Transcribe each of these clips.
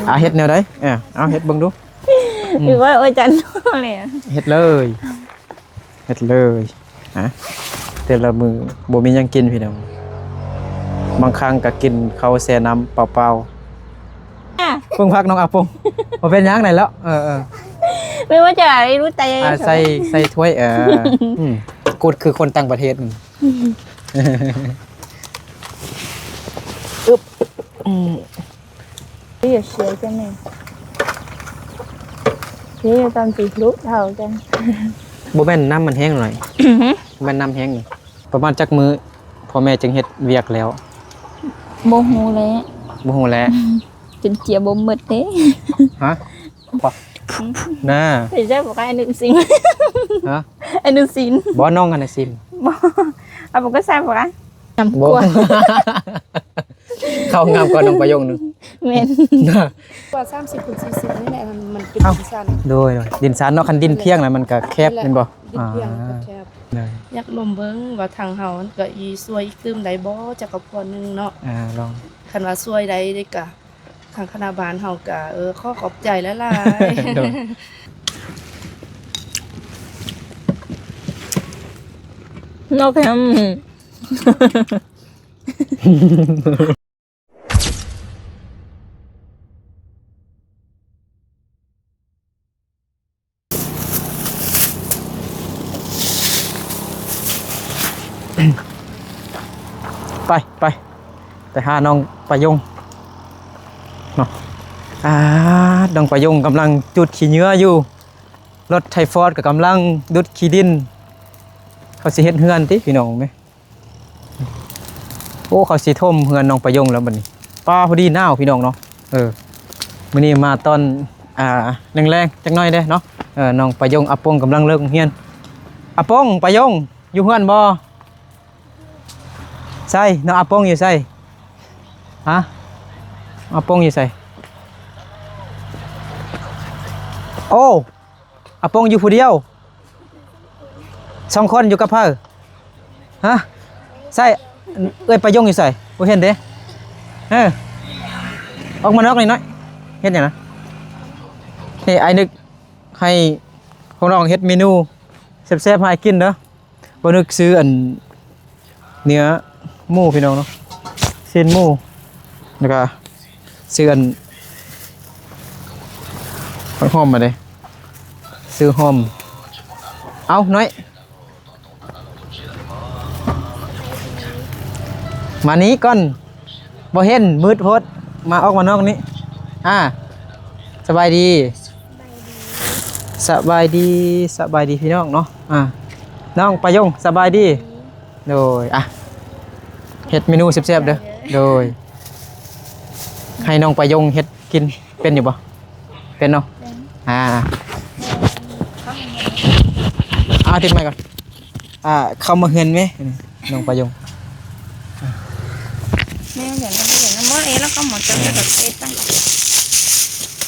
ອາ ເຮັດແນວໃດ? ເອີ ເອົາເຮັດເບິ່ງດູ. ອືມ ຫຼືວ່າ ໂອ້ຍ ຈັນແລ້ວ ເຮັດເລີຍ ເຮັດເລີຍ. ຮະ ແຕ່ລະມື້ບໍ່ມີຫຍັງກິນພີ່ນ້ອງ, ບາງຄັ້ງກໍກິນເຂົ້າແຊ່ນ້ຳເປົ່າໆ. ອາ ເບິ່ງຜັກນ້ອງອາປົງ ບໍ່ເປັນຫຍັງໄດ້ແລ້ວ. ເອີໆ ແມ່ນວ່າຈະໄດ້ຮູ້ໃຈ ອາ ໃສ່ ໃສ່ຖ້ວຍ. ເອີ ອືມ ກູດຄືຄົນຕ່າງປະເທດ. ອືມ ອືມ ເຮັດຫຍັງ? ເຮັດຕາມທີ່ລູກເຖົ້າກັນ. ບໍ່ແມ່ນນ້ຳມັນແຫ້ງໜ້ອຍ? ບໍ່ແມ່ນນ້ຳແຫ້ງນີ້. ປະມານຈັກມື້ພໍ່ແມ່ຈຶ່ງເຮັດວຽກແລ້ວ? ບໍ່ຮູ້ແຫຼະ ບໍ່ຮູ້ແຫຼະ. ຈົນເຈຍບໍ່ໝົດເດ້. ຮະ? ປະ ອືມ ນາ ໃສ່ບໍ່ໄດ້ ອະນຸສິນ ຮະ? ອະນຸສິນ ບໍ່ ນ້ອງອະນຸສິນ ບໍ່. ເອົາ ມັນກໍໃສ່ບໍ່ໄດ້ ງາມກວ່າ ເຂົ້າງາມກວ່ານ້ອງປະຍົງໜຶ່ງ. ແມ່ນ ນະ ກວ່າສາມສິບຄູນສີ່ສິບນີ້ແຫຼະ ມັນ ມັນເປັນ ເອົ້າ ດິນຊັນ. ໂດຍໆ ດິນຊັນເນາະ, ຄັນດິນພຽງນະມັນກະແຄບ ແມ່ນບໍ່? ດິນພຽງກະແຄບ. ອ່າ ນະ ຢາກລົມເບິ່ງວ່າທາງເຮົາກະອີຊ່ວຍອີກຕື່ມໄດ້ບໍ່ ຈັກກະພອນໜຶ່ງເນາະ. ອ່າ ລອງ ຄັນວ່າຊ່ວຍໄດ້ເດ້ກະ ທາງຄະນະບານເຮົາກະ ເອີ ຂໍຂອບໃຈຫຼາຍໆ. ໂດຍ ນອກແຮມ. ໄປ ໄປ ໄປຫານ້ອງປະຍົງເນາະ. ອາ ນ້ອງປະຍົງກຳລັງຈູດຂີ້ເຫຍື້ອຢູ່, ລົດໄຖຟອດກໍກຳລັງດຸດຂີ້ດິນ. ເຂົາຊິເຮັດເຮືອນຕິພີ່ນ້ອງເອີຍ. ໂອ້ ເຂົາຊິຖົມເຮືອນນ້ອງປະຍົງແລ້ວບັດນີ້. ປ້າ ພໍດີໜາວພີ່ນ້ອງເນາະ. ເອີ ມື້ນີ້ມາຕອນ ອ່າ ແລງໆ ຈັກໜ້ອຍເດ້ເນາະ. ເອີ ນ້ອງປະຍົງ ອາປົງກຳລັງເລີກໂຮງຮຽນ. ອາປົງ ປະຍົງ ຢູ່ເຮືອນບໍ່? ໃສ ນ້ອງອາປົງຢູ່ໃສ? ຮະ? ອາປົງຢູ່ໃສ? ໂອ້ ອາປົງຢູ່ຜູ້ດຽວ ສອງຄົນ ຢູ່ກັບໃຜ? ຮະ? ໃສ ເອື້ອຍປະຍົງຢູ່ໃສ? ບໍ່ເຫັນເດ້. ເອີ ອອກມານອກນີ້ໜ້ອຍ. ເຮັດຫຍັງນະ? ນີ້ ອ້າຍນຶກໃຫ້ພວກນ້ອງເຮັດເມນູແຊບໆ ໃຫ້ອ້າຍກິນເດີ. ບໍ່ນຶກຊື້ອັນ ເນື້ອໝູພີ່ນ້ອງເນາະ, ຊີ້ນໝູ ແລ້ວກະຊື້ອັນ ຫອມມາເດ້ ຊື້ຫອມ. ເອົ້າ ນ້ອຍ ມານີ້ກ່ອນ. ບໍ່ເຫັນ ມືດໂພດ. ມາ ອອກມານອກນີ້. ອ່າ ສະບາຍດີ ສະບາຍດີ ສະບາຍດີພີ່ນ້ອງເນາະ. ອ່າ ນ້ອງປະຍົງ ສະບາຍດີ. ໂດຍ ອ່ະ ເຮັດເມນູແຊບໆເດີ. ໂດຍ ໃຫ້ນ້ອງປະຍົງເຮັດກິນ ເປັນຢູ່ບໍ່? ເປັນເນາະ. ເປັນ. ອ່າ ເອົາ ຕິດໄມກ່ອນ. ອ່າ ເຂົ້າມາເຮືອນແມ່ ນ້ອງປະຍົງ. ແມ່ ດຽວ ດຽວ ດຽວ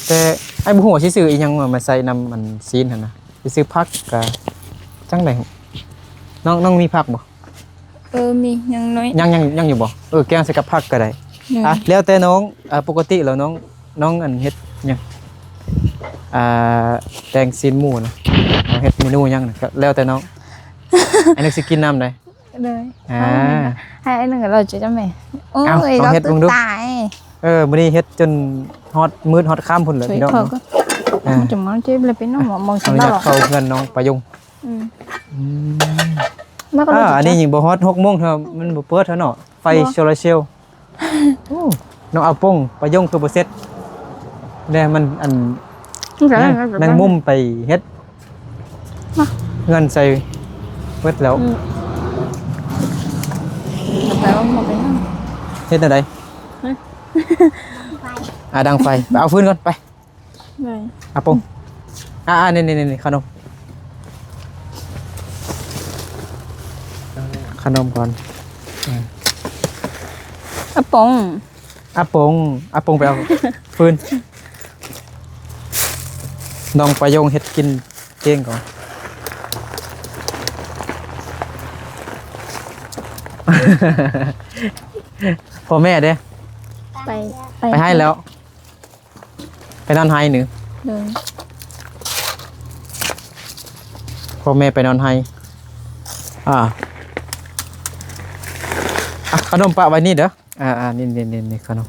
ແຕ່ອ້າຍບໍ່ຮູ້ວ່າຊິຊື້ອີ່ຫຍັງມາໃສ່ນຳອັນຊີ້ນຫັ້ນນະ. ຊິຊື້ຜັກກະຈັ່ງໃດ? ນ້ອງ ນ້ອງມີຜັກບໍ່? ເອີ ມີ ຍັງນ້ອຍ ຍັງ ຍັງ ຍັງຢູ່ບໍ່? ເອີ ແກງໃສ່ກັບຜັກກະໄດ້. ອືມ ອ່ະ ແລ້ວແຕ່ນ້ອງ. ອ່າ ປົກກະຕິແລ້ວນ້ອງ ນ້ອງອັນເຮັດຫຍັງ? ອ່າ ແຕ່ງຊີ້ນໝູນະ ເຮົາເຮັດເມນູຫຍັງນະ ກະແລ້ວແຕ່ນ້ອງ. ອັນນີ້ຊິກິນນຳໃດ. ເລີຍ ອ່າ ໃຫ້ອັນໜຶ່ງ ເຮົາຈະຈຳແມ່. ໂອ້ຍ ເອົາ ລອງເຮັດເບິ່ງດູ. ຕາຍ ເອີ ມື້ນີ້ເຮັດຈົນຮອດມືດຮອດຄ່ຳພຸ້ນແຫຼະພີ່ນ້ອງເນາະ. ອ່າ ຈະມາເຈັບແລ້ວເປັນນ້ອງ ມອງ ເຮົາຢາກເຂົ້າເຮືອນນ້ອງປະຍົງ. ອືມ ອືມ ມາກໍ ອ່າ ອັນນີ້ຍັງບໍ່ຮອດຫົກໂມງເທື່ອ ມັນບໍ່ເປີດເທື່ອເນາະ ໄຟໂຊລາເຊວ. ໂອ້ ນ້ອງອາປົງ ປະຍົງຄືບໍ່ເສັດແດ່. ມັນອັນ ແມງມຸມໄປເຮັດເຮືອນໃສ່ເບິດແລ້ວ. ອືມ ເຮັດແນວໃດ? ຮະ? ອ່າ ດັງໄຟ ໄປເອົາຟືນກ່ອນ ໄປ. ອາປົງ ອ່າໆ ນີ້ໆ ຂະໜົມ ຂະໜົມກ່ອນ. ອາປົງ ອາປົງ ອາປົງໄປເອົາຟືນ. ນ້ອງປະຍົງເຮັດກິນເກັ່ງກ່ອນ. ພໍ່ແມ່ເດ້? ໄປ ໄປໃຫ້ແລ້ວ. ໄປນອນໄຮ່ນີ້ ໂດຍ ພໍ່ແມ່ໄປນອນໄຮ່. ອ່າ ອ່ະ ຂະໜົມປະໄວ້ນີ້ເດີ. ອ່າໆ ນີ້ໆໆ ນີ້ຂະໜົມ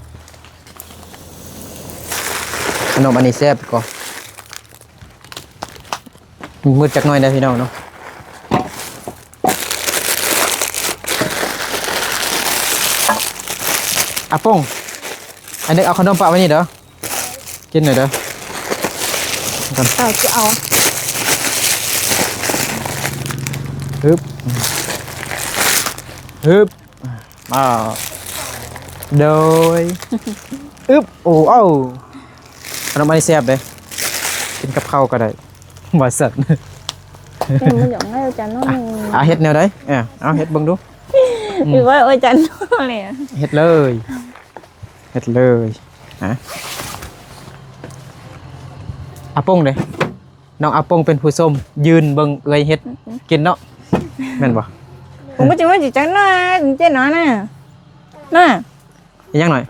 ຂະໜົມອັນນີ້ແຊບກວ່າ. ມືດຈັກໜ້ອຍໄດ໋ພີ່ນ້ອງເນາະ. ອາປົງ ອັນນີ້ເອົາຂະໜົມປະໄວ້ນີ້ເດີ ກິນໜ້ອຍເດີ. ເອົາ ຊິເອົາ ຮຶບ ຮຶບ. ອ້າວ ໂດຍ ອຶບ ໂອ້ ເອົ້າ ຂະໜົມອັນນີ້ແຊບເດ້ ກິນກັບເຂົ້າກໍໄດ້ ວ່າຊັ້ນ. ເອີ ມັນຢາກໃຫ້ອາຈານນ້ອງ ອ່ະ ເຮັດແນວໃດ? ເອີ ເອົາເຮັດເບິ່ງດູ. ອືມ ຫຼືວ່າອາຈານນ້ອງເລີຍ ເຮັດເລີຍ ເຮັດເລີຍ. ຮະ ອາປົງເດ້. ນ້ອງອາປົງເປັນຜູ້ຊົມ ຢືນເບິ່ງເອື້ອຍເຮັດ ອືມ ກິນເນາະ ແມ່ນບໍ່? ຜົມກໍຈະວ່າຊິຈັກໜ້ອຍ ເຈ້ນອນນະ ນະ ອີຫຍັງໜ້ອຍ?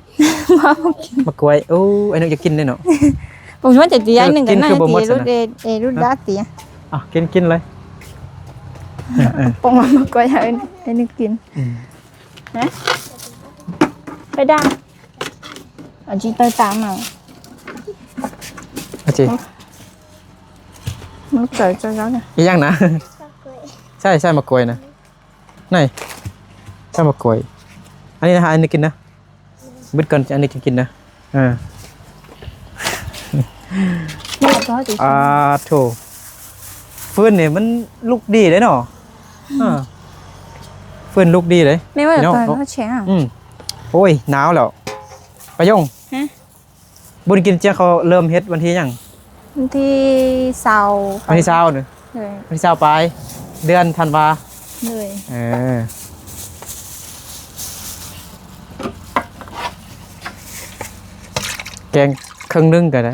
ໝາກກ້ວຍ. ໂອ້ ໄອ້ນົກຢາກກິນເດ້ເນາະ. ຜົມວ່າຈະຕີອັນໜຶ່ງກັນນະ ຕີລຸດເອ ລຸດດາຕີ. ອ່ະ ກິນ ກິນເລີຍ. ເອີ ເອີ ປົງມາໝາກກ້ວຍໃຫ້ໄອ້ນຶກກິນ. ອືມ ຮະ ໄປດາ ອາຈິໄປຕາມເອົາ ອາຈິ. ມັນເກີດຈາກເຈົ້ານະ ອີຫຍັງນະ? ໃຊ່ ໃຊ່ໝາກກ້ວຍນະ ໄນ ໃຊ່ໝາກກ້ວຍ. ອັນນີ້ນະ ໃຫ້ອັນນີ້ກິນນະ ບຶດກ່ອນ ອັນນີ້ຈຶ່ງກິນນະ. ເອີ ອ່າ ໂທ້ ຟືນນີ້ມັນລຸກດີເດ້ເນາະ. ອືມ ເອີ ຟືນລຸກດີເດ້ ແມ່ວ່າ ພີ່ນ້ອງ ຕອນເຮົາແຊ່. ອືມ ໂອ້ຍ ໜາວແລ້ວ ປາຍົງ. ຮະ ບຸນກິນຈຽງເຂົາເລີ່ມເຮັດວັນທີຫຍັງ? ວັນທີຊາວ ວັນທີຊາວເນາະ. ໂດຍ ວັນທີຊາວປາຍ ເດືອນທັນວາ. ໂດຍ ເອີ ແກງເຄິ່ງໜຶ່ງກໍໄດ້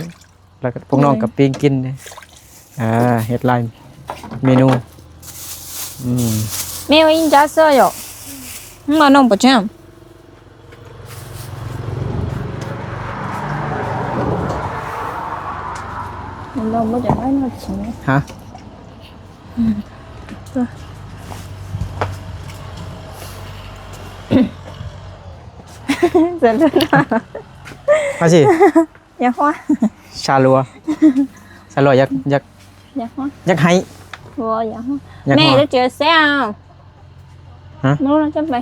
ແລ້ວກໍພວກນ້ອງ ໂດຍ ກໍປີ້ງກິນເດ້. ອ່າ ເຮັດຫຼາຍເມນູ. ອືມ ແມ່ວ່າອີ່ຫຍັງເຊີຍ ມານ້ອງປະຈຳ. ມາຊິ ຢາກຫົວ ຊາລັວ ຊາລັວ ຢາກ ຢາກ ຢາກຫົວ ຢາກໄຫ້ ບໍ່ ຢາກຫົວ. ຢາກຫົວ ແມ່ຈະເຈີແຊວ ຮະ ບໍ່ຮູ້ຈະໄປ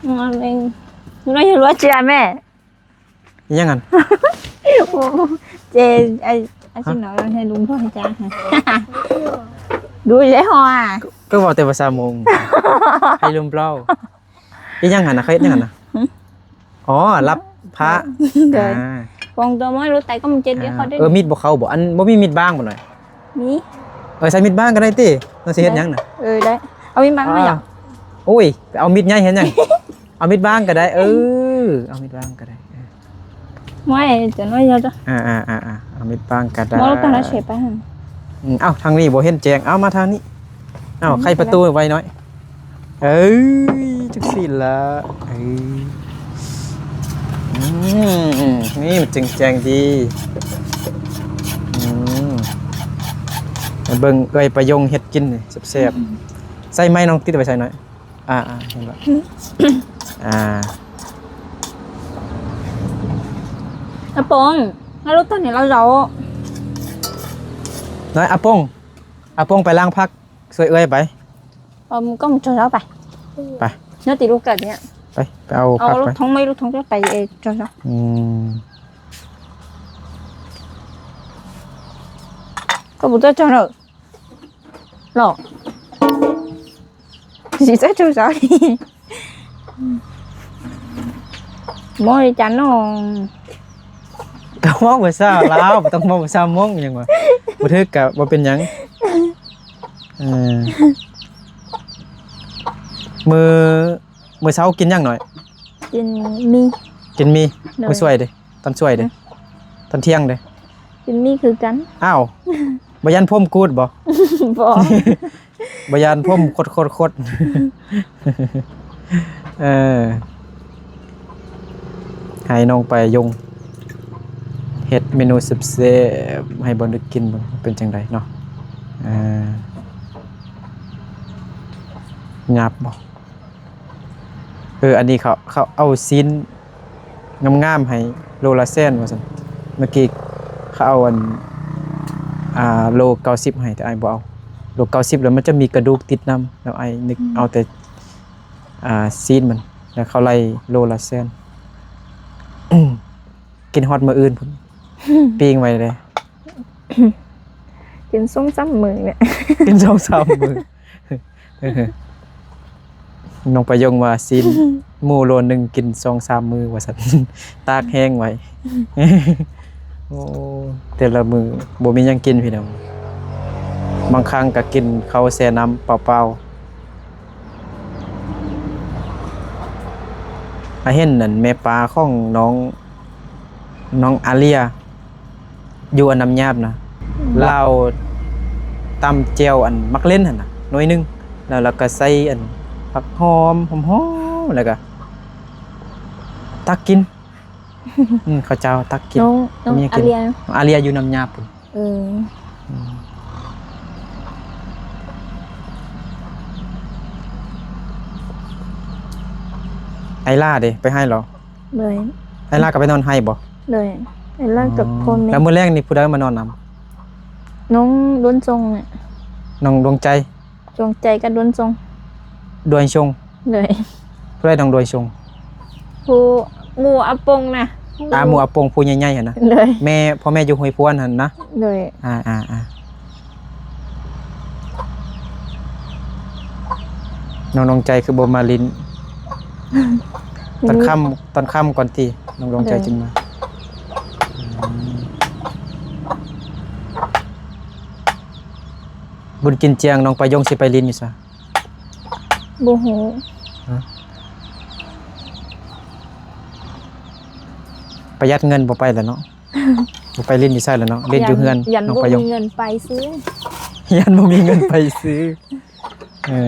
ອືມ ເອົາເອງ ບໍ່ຮູ້ຈະຮູ້ເຈີແມ່ ອີຫຍັງຫັ້ນ? ເຈ ໄອ້ ໄອ້ຊິໜ້ອຍ ໃຫ້ລຸງໂທໃຫ້ຈ້າ ດູແລຫົວ ກໍເວົ້າແຕ່ພາສາມົ້ງ ໃຫ້ລຸງເລົ່າ. ອີຫຍັງຫັ້ນນະ? ເຂົາເຮັດຫຍັງຫັ້ນນະ? ຫຶ? ອໍ ລັບພະ. ໂດຍ ອ່າ ວອງຕົວມອຍລົດໄຕກໍມັນເຈັດດຽວເຂົາໄດ້. ເອີ ມີດບໍ່ເຂົ້າບໍ່? ອັນ ບໍ່ມີມີດບາງບໍ່ໜ້ອຍ? ມີ. ເອີ ໃຊ້ມີດບາງກໍໄດ້ຕິ. ນ້ອງຊິເຮັດຫຍັງນະ? ເອີ ໄດ້. ເອົາມີດບາງມາຫຍັງ? ໂອ້ຍ ເອົາມີດໃຫຍ່ເຮັດຫຍັງ? ເອົາມີດບາງກໍໄດ້. ເອີ ເອົາມີດບາງກໍໄດ້. ເອີ ໄວ້ ຈະນ້ອຍເດີ. ອ່າໆໆ ເອົາມີດບາງກໍໄດ້. ບໍ່ ຕ້ອງເອົາເຊໄປຫັ້ນ. ອືມ ເອົ້າ ທາງນີ້ບໍ່ເຫັນແຈ້ງ. ເອົາ ມາທາງນີ້. ເອົາ ອືມ ໄຂປະຕູໄວ້ໜ້ອຍ. ເອີຍ ຈັກຊີ້ລະ. ເອີຍ ອືມ ນີ້ມັນຈຶ່ງແຈ້ງດີ. ອືມ ມາເບິ່ງເອື້ອຍປະຍົງເຮັດກິນນີ້ແຊບໆ. ອືມ ໃສ່ໄມ້ນ້ອງຕິດໄວ້ໃສ່ໜ້ອຍ. ອ່າໆ ເຫັນບໍ່? ອ່າ ອາປົງ ເອົາລູກຕອນນີ້ລາວເຈົ້າ ນ້ອຍ ອາປົງ ອາປົງໄປລ້າງຜັກ ຊ່ວຍເອື້ອຍໄປ. ເອົາ ກໍມາເຈົ້າໄປ ໄປ ເນາະ ຕິລູກກັນເນຍ ໄປ ໄປເອົາ ເອົາຜັກ ລູກ ໄປ ທອງໄມ້ ລູກທອງເຈົ້າໄປເອງ ເຈົ້າ ເຈົ້າ. ອືມ ກໍບໍ່ເຈົ້າເນາະ. ຫຼອກ ຊິໃຊ້ໂທລະສັບນີ້ ມອງຈານນ້ອງ ກໍເວົ້າພາສາລາວ ບໍ່ຕ້ອງເວົ້າພາສາມົ້ງຫຍັງວະ ບໍ່ຖືກກໍບໍ່ເປັນຫຍັງ. ເອີ ມື້ ມື້ເຊົ້າກິນຫຍັງໜ້ອຍ? ກິນໝີ່ ກິນໝີ່. ໂດຍ ມື້ສວຍເດ? ຕອນສວຍເດ? ຫຶ? ຕອນທ່ຽງເດ? ກິນໝີ່ຄືກັນ. ອ້າວ ບໍ່ຢ້ານຜົມກູດບໍ່? ບໍ່ ບໍ່ຢ້ານຜົມຄົດໆໆ. ເອີ ໃຫ້ນ້ອງໄປຍົງ ເຮັດເມນູແຊບໆໃຫ້ບ່າວນຶກກິນເບິ່ງເປັນຈັ່ງໃດເນາະ. ເອີ ຫຍາບບໍ່? ເອີ ອັນນີ້ເຂົາ ເຂົາເອົາຊີ້ນງາມໆໃຫ້ໂລລະແສນວ່າຊັ້ນ. ເມື່ອກີ້ເຂົາເອົາອັນ ອ່າ ໂລເກົ້າສິບໃຫ້ ແຕ່ອ້າຍບໍ່ເອົາໂລເກົ້າສິບ ແລ້ວມັນຈະມີກະດູກຕິດນຳ ແລ້ວອ້າຍນຶກເອົາແຕ່ ອ່າ ຊີ້ນມັນ ແລ້ວເຂົາໄລ່ໂລລະແສນ. ກິນຮອດມື້ອື່ນພຸ້ນ ປີ້ງໄວ້ເດ້. ກິນສອງສາມມື້ແຫຼະ ກິນສອງສາມມື້. ນ້ອງປາຍົງວ່າຊີ້ນໝູໂລໜຶ່ງກິນສອງສາມມື້ວ່າຊັ້ນ ຕາກແຫ້ງໄວ້. ໂອ້ ແຕ່ລະມື້ບໍ່ມີຫຍັງກິນພີ່ນ້ອງ, ບາງຄັ້ງກໍກິນເຂົ້າແຊ່ນ້ຳເປົ່າໆ. ອາ ເຫັນອັນແມ່ປ້າຂອງນ້ອງ ນ້ອງອາເລຍ ຢູ່ອັນນ້ຳຫຍາບນະ ອືມ ລາວຕຳແຈ່ວອັນໝາກເລັ່ນຫັ້ນນະໜ່ວຍໜຶ່ງ ແລ້ວລາວກໍໃສ່ອັນຜັກຫອມຫອມໆ ແລ້ວກໍຕັກກິນ. ອືມ ເຂົາເຈົ້າຕັກກິນ. ນ້ອງ ນ້ອງອາເລຍ ອາເລຍຢູ່ນ້ຳຫຍາບພຸ້ນ. ເອີ ອືມ ໄອລາເດ ໄປໄຮ່ເນາະ? ໂດຍ. ໄອລາກໍໄປນອນໄຮ່ບໍ່? ໂດຍ. ໄອລາກັບ ອໍ ພໍ່ແມ່. ແລ້ວມື້ແລງນີ້ຜູ້ໃດມານອນນຳ? ນ້ອງດວງຊົງ. ນ້ອງດວງໃຈ? ດວງໃຈກັບດວງຊົງ. ດວງຊົງ. ໂດຍ. ຜູ້ໃດນ້ອງດວງຊົງ? ຜູ້ ໝູ່ອາປົງນະ. ອາ ໝູ່ອາປົງຜູ້ໃຫຍ່ໆຫັ້ນນະ. ໂດຍ. ແມ່ ພໍ່ແມ່ຢູ່ຫ້ວຍພວນຫັ້ນນະ. ໂດຍ. ອາໆໆ ນ້ອງດວງໃຈຄືບໍ່ມາຫຼິ້ນ? ຕອນຄ່ຳ ຕອນຄ່ຳກ່ອນຕິ ນ້ອງດວງໃຈ ໂດຍ ຈຶ່ງມາ. ອືມ ບຸນກິນຈຽງ ນ້ອງປາຍົງຊິໄປຫຼິ້ນຢູ່ໃສ? ບໍ່ຮູ້. ຮະ? ປະຢັດເງິນ ບໍ່ໄປແລ້ວເນາະ. ບໍ່ໄປຫຼິ້ນຢູ່ໃສແລ້ວເນາະ ຫຼິ້ນຢູ່ເຮືອນ. ຢ້ານ ຢ້ານບໍ່ມີເງິນໄປຊື້. ຢ້ານບໍ່ມີເງິນໄປຊື້. ເອີ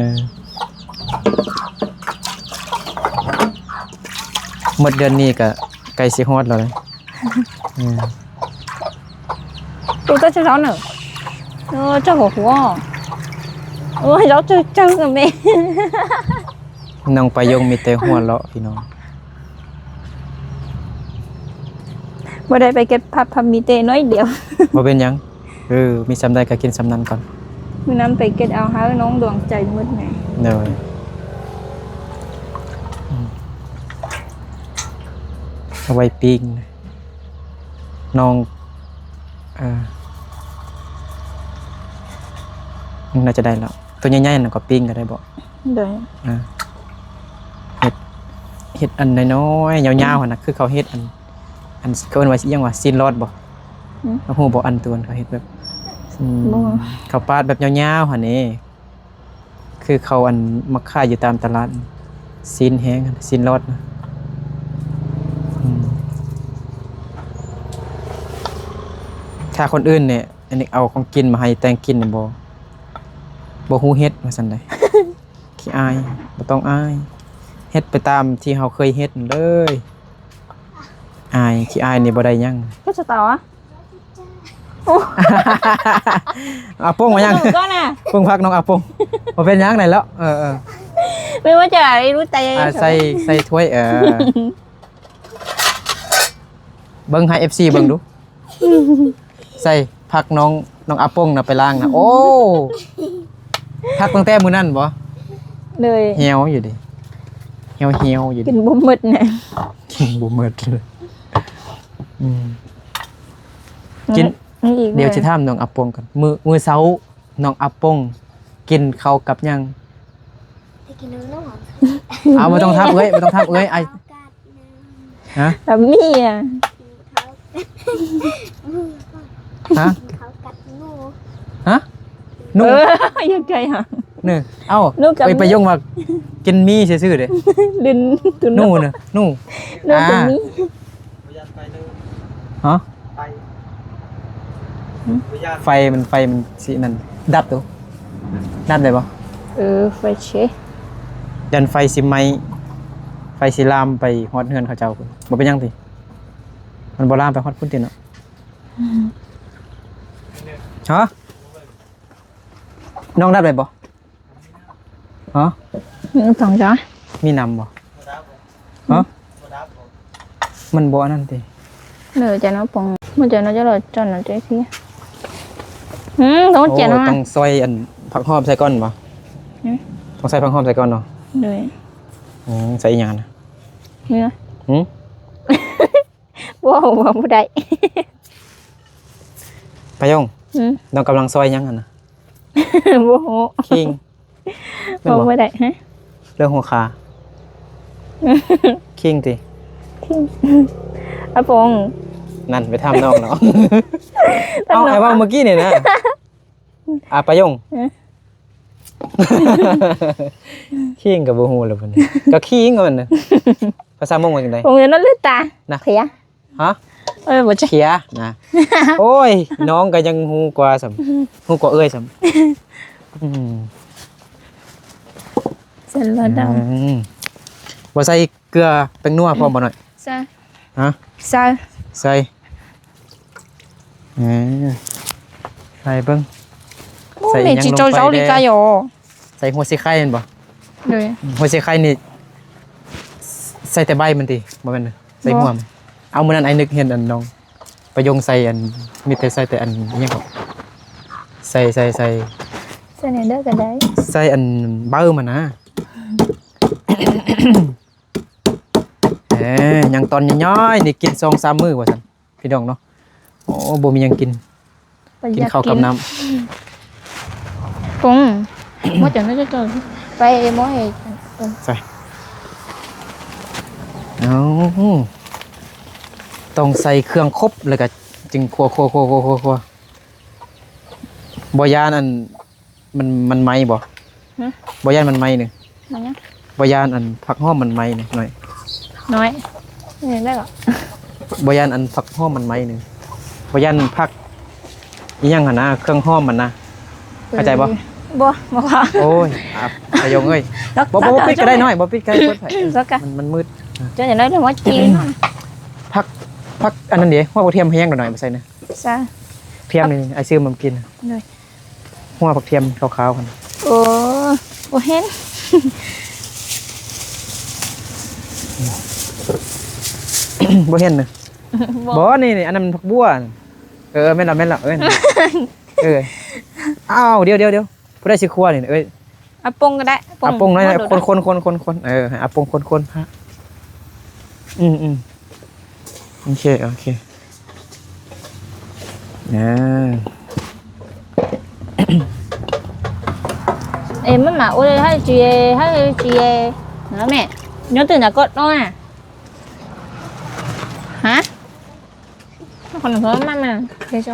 ໝົດເດືອນນີ້ກະໃກ້ຊິຮອດແລ້ວເດ້. ເອີ ໂອ້ ເຈົ້າເຈົ້າເນາະ. ເອີ ເຈົ້າຫົວຫົວ. ໂອ້ຍ ເຈົ້າເຈົ້າເຈົ້າແມ່. ນ້ອງປາຍົງມີແຕ່ຫົວເລາະພີ່ນ້ອງ. ບໍ່ໄດ້ໄປເກັບຜັກ ພັກມີແຕ່ໜ້ອຍດຽວ. ບໍ່ເປັນຫຍັງ. ເອີ ມີສ່ຳໃດກໍກິນສ່ຳນັ້ນກ່ອນ. ມື້ນັ້ນໄປເກັບເອົາໃຫ້ນ້ອງດວງໃຈໝົດແຫຼະ. ໂດຍ. ອືມ ເອົາໄວ້ປີ້ງ. ນ້ອງ ເອີ ໜ້າຈະໄດ້ແລ້ວ. ຕົວໃຫຍ່ໆນັ້ນກໍປີ້ງກໍໄດ້ບໍ? ໂດຍ. ເອີ ເຮັດ ເຮັດອັນນ້ອຍໆ ຍາວໆຫັ້ນນະ ຄືເຂົາເຮັດອັນ ອັນ ເຂົາເອີ້ນວ່າຫຍັງວະ ຊີ້ນລອດບໍ? ຫືມ? ເຈົ້າຮູ້ບໍ ອັນຕົວເຂົາເຮັດແບບ ອືມ ບໍ່. ເຂົາປາດແບບຍາວໆຫັ້ນເດ້ ຄືເຂົາອັນມັກຂາຍຢູ່ຕາມຕະຫຼາດ ຊີ້ນແຫ້ງ ຊີ້ນລອດນະ. ອືມ ຖ້າຄົນອື່ນນີ້ ອັນນີ້ເອົາຂອງກິນມາໃຫ້ແຕ່ງກິນນີ້ ບໍ່ ບໍ່ຮູ້ເຮັດວ່າຊັ້ນໃດ. ຂີ້ອາຍ ບໍ່ຕ້ອງອາຍ ເຮັດໄປຕາມທີ່ເຮົາເຄີຍເຮັດນັ້ນເລີຍ. ອາຍ ຂີ້ອາຍນີ້ບໍ່ໄດ້ຫຍັງ. ກໍສະຕາວະ? ໂອ້ ເອົາປົງມາຫຍັງ? ປົງຜັກນ້ອງອາປົງ. ບໍ່ເປັນຫຍັງໄດ້ແລ້ວ. ເອີໆ ແມ່ນວ່າຈະໄດ້ຮູ້ໃຈ ອາ ໃສ່ ໃສ່ຖ້ວຍ. ເອີ ເບິ່ງໃຫ້ເອັຟຊີເບິ່ງດູ. ໃສ່ຜັກນ້ອງ ນ້ອງອາປົງນະໄປລ້າງນະ. ໂອ້ ຜັກຕັ້ງແຕ່ມື້ນັ້ນບໍ? ໂດຍ. ແຫ້ວຢູ່ເດ ແຫ້ວໆຢູ່ເດ. ກິນບໍ່ໝົດນະ ກິນບໍ່ໝົດເລີຍ. ອືມ ກິນ ກິນອີກ. ດຽວຊິຖາມນ້ອງອາປົງກ່ອນ ມື້ ມື້ເຊົ້ານ້ອງອາປົງກິນເຂົ້າກັບຫຍັງ? ໄປກິນນ້ຳນອນ. ເອົາ ບໍ່ຕ້ອງຖາມເອື້ອຍ ບໍ່ຕ້ອງຖາມເອື້ອຍ. ອ້າຍ ຮະ? ແບບນີ້ອະ. ຮະ? ເຂົ້າກັບໜູ. ຮະ? ໜູ? ເອີ ຢ່າໃຈຫາ ນີ້ ເອົ້າ ໜູກັບ ໄປ ໄປຍົງວ່າກິນໝີ່ຊື່ໆເດ້. ດິນ ໜູນະ ໜູ ໜູກັບໝີ່. ຮະ? ໄຟ ໄຟມັນ ໄຟມັນຊິນັ້ນ ດັບໂຕ ດັບໄດ້ບໍ່? ເອີ ໄຟເຊ ຢ້ານໄຟຊິໄໝ້ ໄຟຊິລາມໄປຮອດເຮືອນເຂົາເຈົ້າພຸ້ນ. ບໍ່ເປັນຫຍັງຕິ ມັນບໍ່ລາມໄປຮອດພຸ້ນຕິເນາະ. ຮະ ນ້ອງດັບໄດ້ບໍ່? ຮະ ອືມ ສອງຈານ ມີນ້ຳບໍ່? ຮະ ມັນບໍ່ອັນນັ້ນຕິ? ເດີ ຈານເອົາປອງ ມັນຈະໜ້າຈະຫຼອຍຈານນະເຈ້ຊິ. ອືມ ຕ້ອງຈຽນ ໂອ້ ມາ ຕ້ອງຊອຍອັນຜັກຫອມໃສ່ກ່ອນບໍ່? ອືມ ຕ້ອງໃສ່ຜັກຫອມໃສ່ກ່ອນເນາະ. ໂດຍ. ອືມ ໃສ່ອີ່ຫຍັງຫັ້ນນະ? ເໜືອ. ຫື? ເວົ້າ ເວົ້າບໍ່ໄດ້. ປາຍົງ. ອືມ ນ້ອງກຳລັງຊອຍຫຍັງຫັ້ນນະ? ບໍ່ຮູ້. ຄີງ. ແມ່ນບໍ່? ເວົ້າບໍ່ໄດ້. ຮະ? ເລື່ອງຫົວຂາ. ຄີງຕິ? ຄີງ. ອາປົງ. ນັ້ນ ໄປຖາມນ້ອງເນາະ. ເອົາ ອ້າຍເວົ້າເມື່ອກີ້ນີ້ນະ. ອາ ປາຍົງ. ຮະ? ຄີງກໍບໍ່ຮູ້ແລ້ວບັດນີ້ ກໍຄີງມັນນະ. ພາສາມົ້ງວ່າຈັ່ງໃດ? ປົງເອີນນັ້ນເລີຍຕານະ ເພຍ. ຮະ? ເອີ ບໍ່ໃຊ່ ເພຍນະ. ໂອ້ຍ ນ້ອງກໍຍັງຮູ້ກວ່າຊ້ຳ ຮູ້ກວ່າເອື້ອຍຊ້ຳ. ອືມ ເສັດແລ້ວດອກ. ອືມ ບໍ່ໃສ່ເກືອແປ້ງນົວພ້ອມບໍ່ນ້ອຍ? ໃສ່. ຮະ? ໃສ່ ໃສ່. ເອີ ໃສ່ເບິ່ງ. ໂອ້ ໃສ່ອີ່ຫຍັງລົງໄປແດ່? ໃສ່ຫົວສີໄຄແມ່ນບໍ່? ໂດຍ. ຫົວສີໄຄນີ້ໃສ່ແຕ່ໃບມັນຕິ? ບໍ່ແມ່ນ ໃສ່ຫົວມັນ. ເອົາ ມື້ນັ້ນອ້າຍນຶກເຫັນອັນນ້ອງປະຍົງໃສ່ອັນ ມີແຕ່ໃສ່ແຕ່ອັນ ອີ່ຫຍັງເກາະ ໃສ່ ໃສ່ ໃສ່ ໃສ່ແນວໃດກໍໄດ້ ໃສ່ອັນໃບມັນນະ. ເອີ ຍັງຕອນນ້ອຍໆນີ້ ກິນສອງສາມມື້ວ່າຊັ້ນ ພີ່ນ້ອງເນາະ. ໂອ້ ບໍ່ມີຫຍັງກິນ ປະຢັດ ກິນເຂົ້າກັບນ້ຳ. ປຸງ ໝົດຈັ່ງໄດ້ເຈົ້າ ໄປໝໍໃຫ້ ໃສ່. ເອົາ ຕ້ອງໃສ່ເຄື່ອງຄົບ ແລ້ວກໍຈຶ່ງຂົ້ວໆໆໆໆ. ບໍ່ຢ້ານອັນ ມັນ ມັນໄໝບໍ່? ຫຶ? ບໍ່ຢ້ານມັນໄໝນີ້? ມັນຫຍັງ? ບໍ່ຢ້ານອັນຜັກຫອມມັນໄໝນີ້ ນ້ອຍ? ນ້ອຍ ເຮັດໄດ້ບໍ່? ບໍ່ຢ້ານອັນຜັກຫອມມັນໄໝນີ້? ບໍ່ຢ້ານຜັກອີ່ຫຍັງຫັ້ນນະ ເຄື່ອງຫອມມັນນະ ເອີ ເຂົ້າໃຈບໍ່? ບໍ່ ບໍ່ເຂົ້າ. ໂອ້ຍ ອາ ອາຍົງເອີຍ ບໍ່ ບໍ່ ບໍ່ປິດກໍໄດ້ນ້ອຍ ບໍ່ປິດກໍໄດ້ ເປີດໄຟ ມັນ ມັນມືດ. ເຈົ້າຈະໄດ້ເລື່ອງວ່າຈີນ ຜັກ ຜັກອັນນັ້ນເດ ຫົວກະທຽມແຫ້ງໜ້ອຍໆ ມາໃສ່ນະ. ໃສ່ ທຽມນີ້ ອ້າຍຊື້ມາກິນ. ໂດຍ. ຫົວຜັກທຽມຂາວໆຫັ້ນ. ໂອ້ ບໍ່ເຫັນ ບໍ່ເຫັນນະ. ບໍ່ ບໍ່ ນີ້ ນີ້ ອັນນັ້ນຜັກບົ່ວ. ເອີ ແມ່ນລະ ແມ່ນລະ ເອີ ເອີ. ອ້າວ ດຽວໆໆ ຜູ້ໃດຊິຄົວນີ້? ເອີຍ ອາປົງກໍໄດ້ ອາປົງ ອາປົງໜ້ອຍ ຄົນໆໆໆ ເອີ ໃຫ້ອາປົງຄົນໆ ອືມໆ ໂອເຄ ໂອເຄ. ເອີ ເອ mama, ora hai chie, hai chie. Nè mẹ, nhớ từ nhà con đó nè. Hả? Con nói mama, thế cho.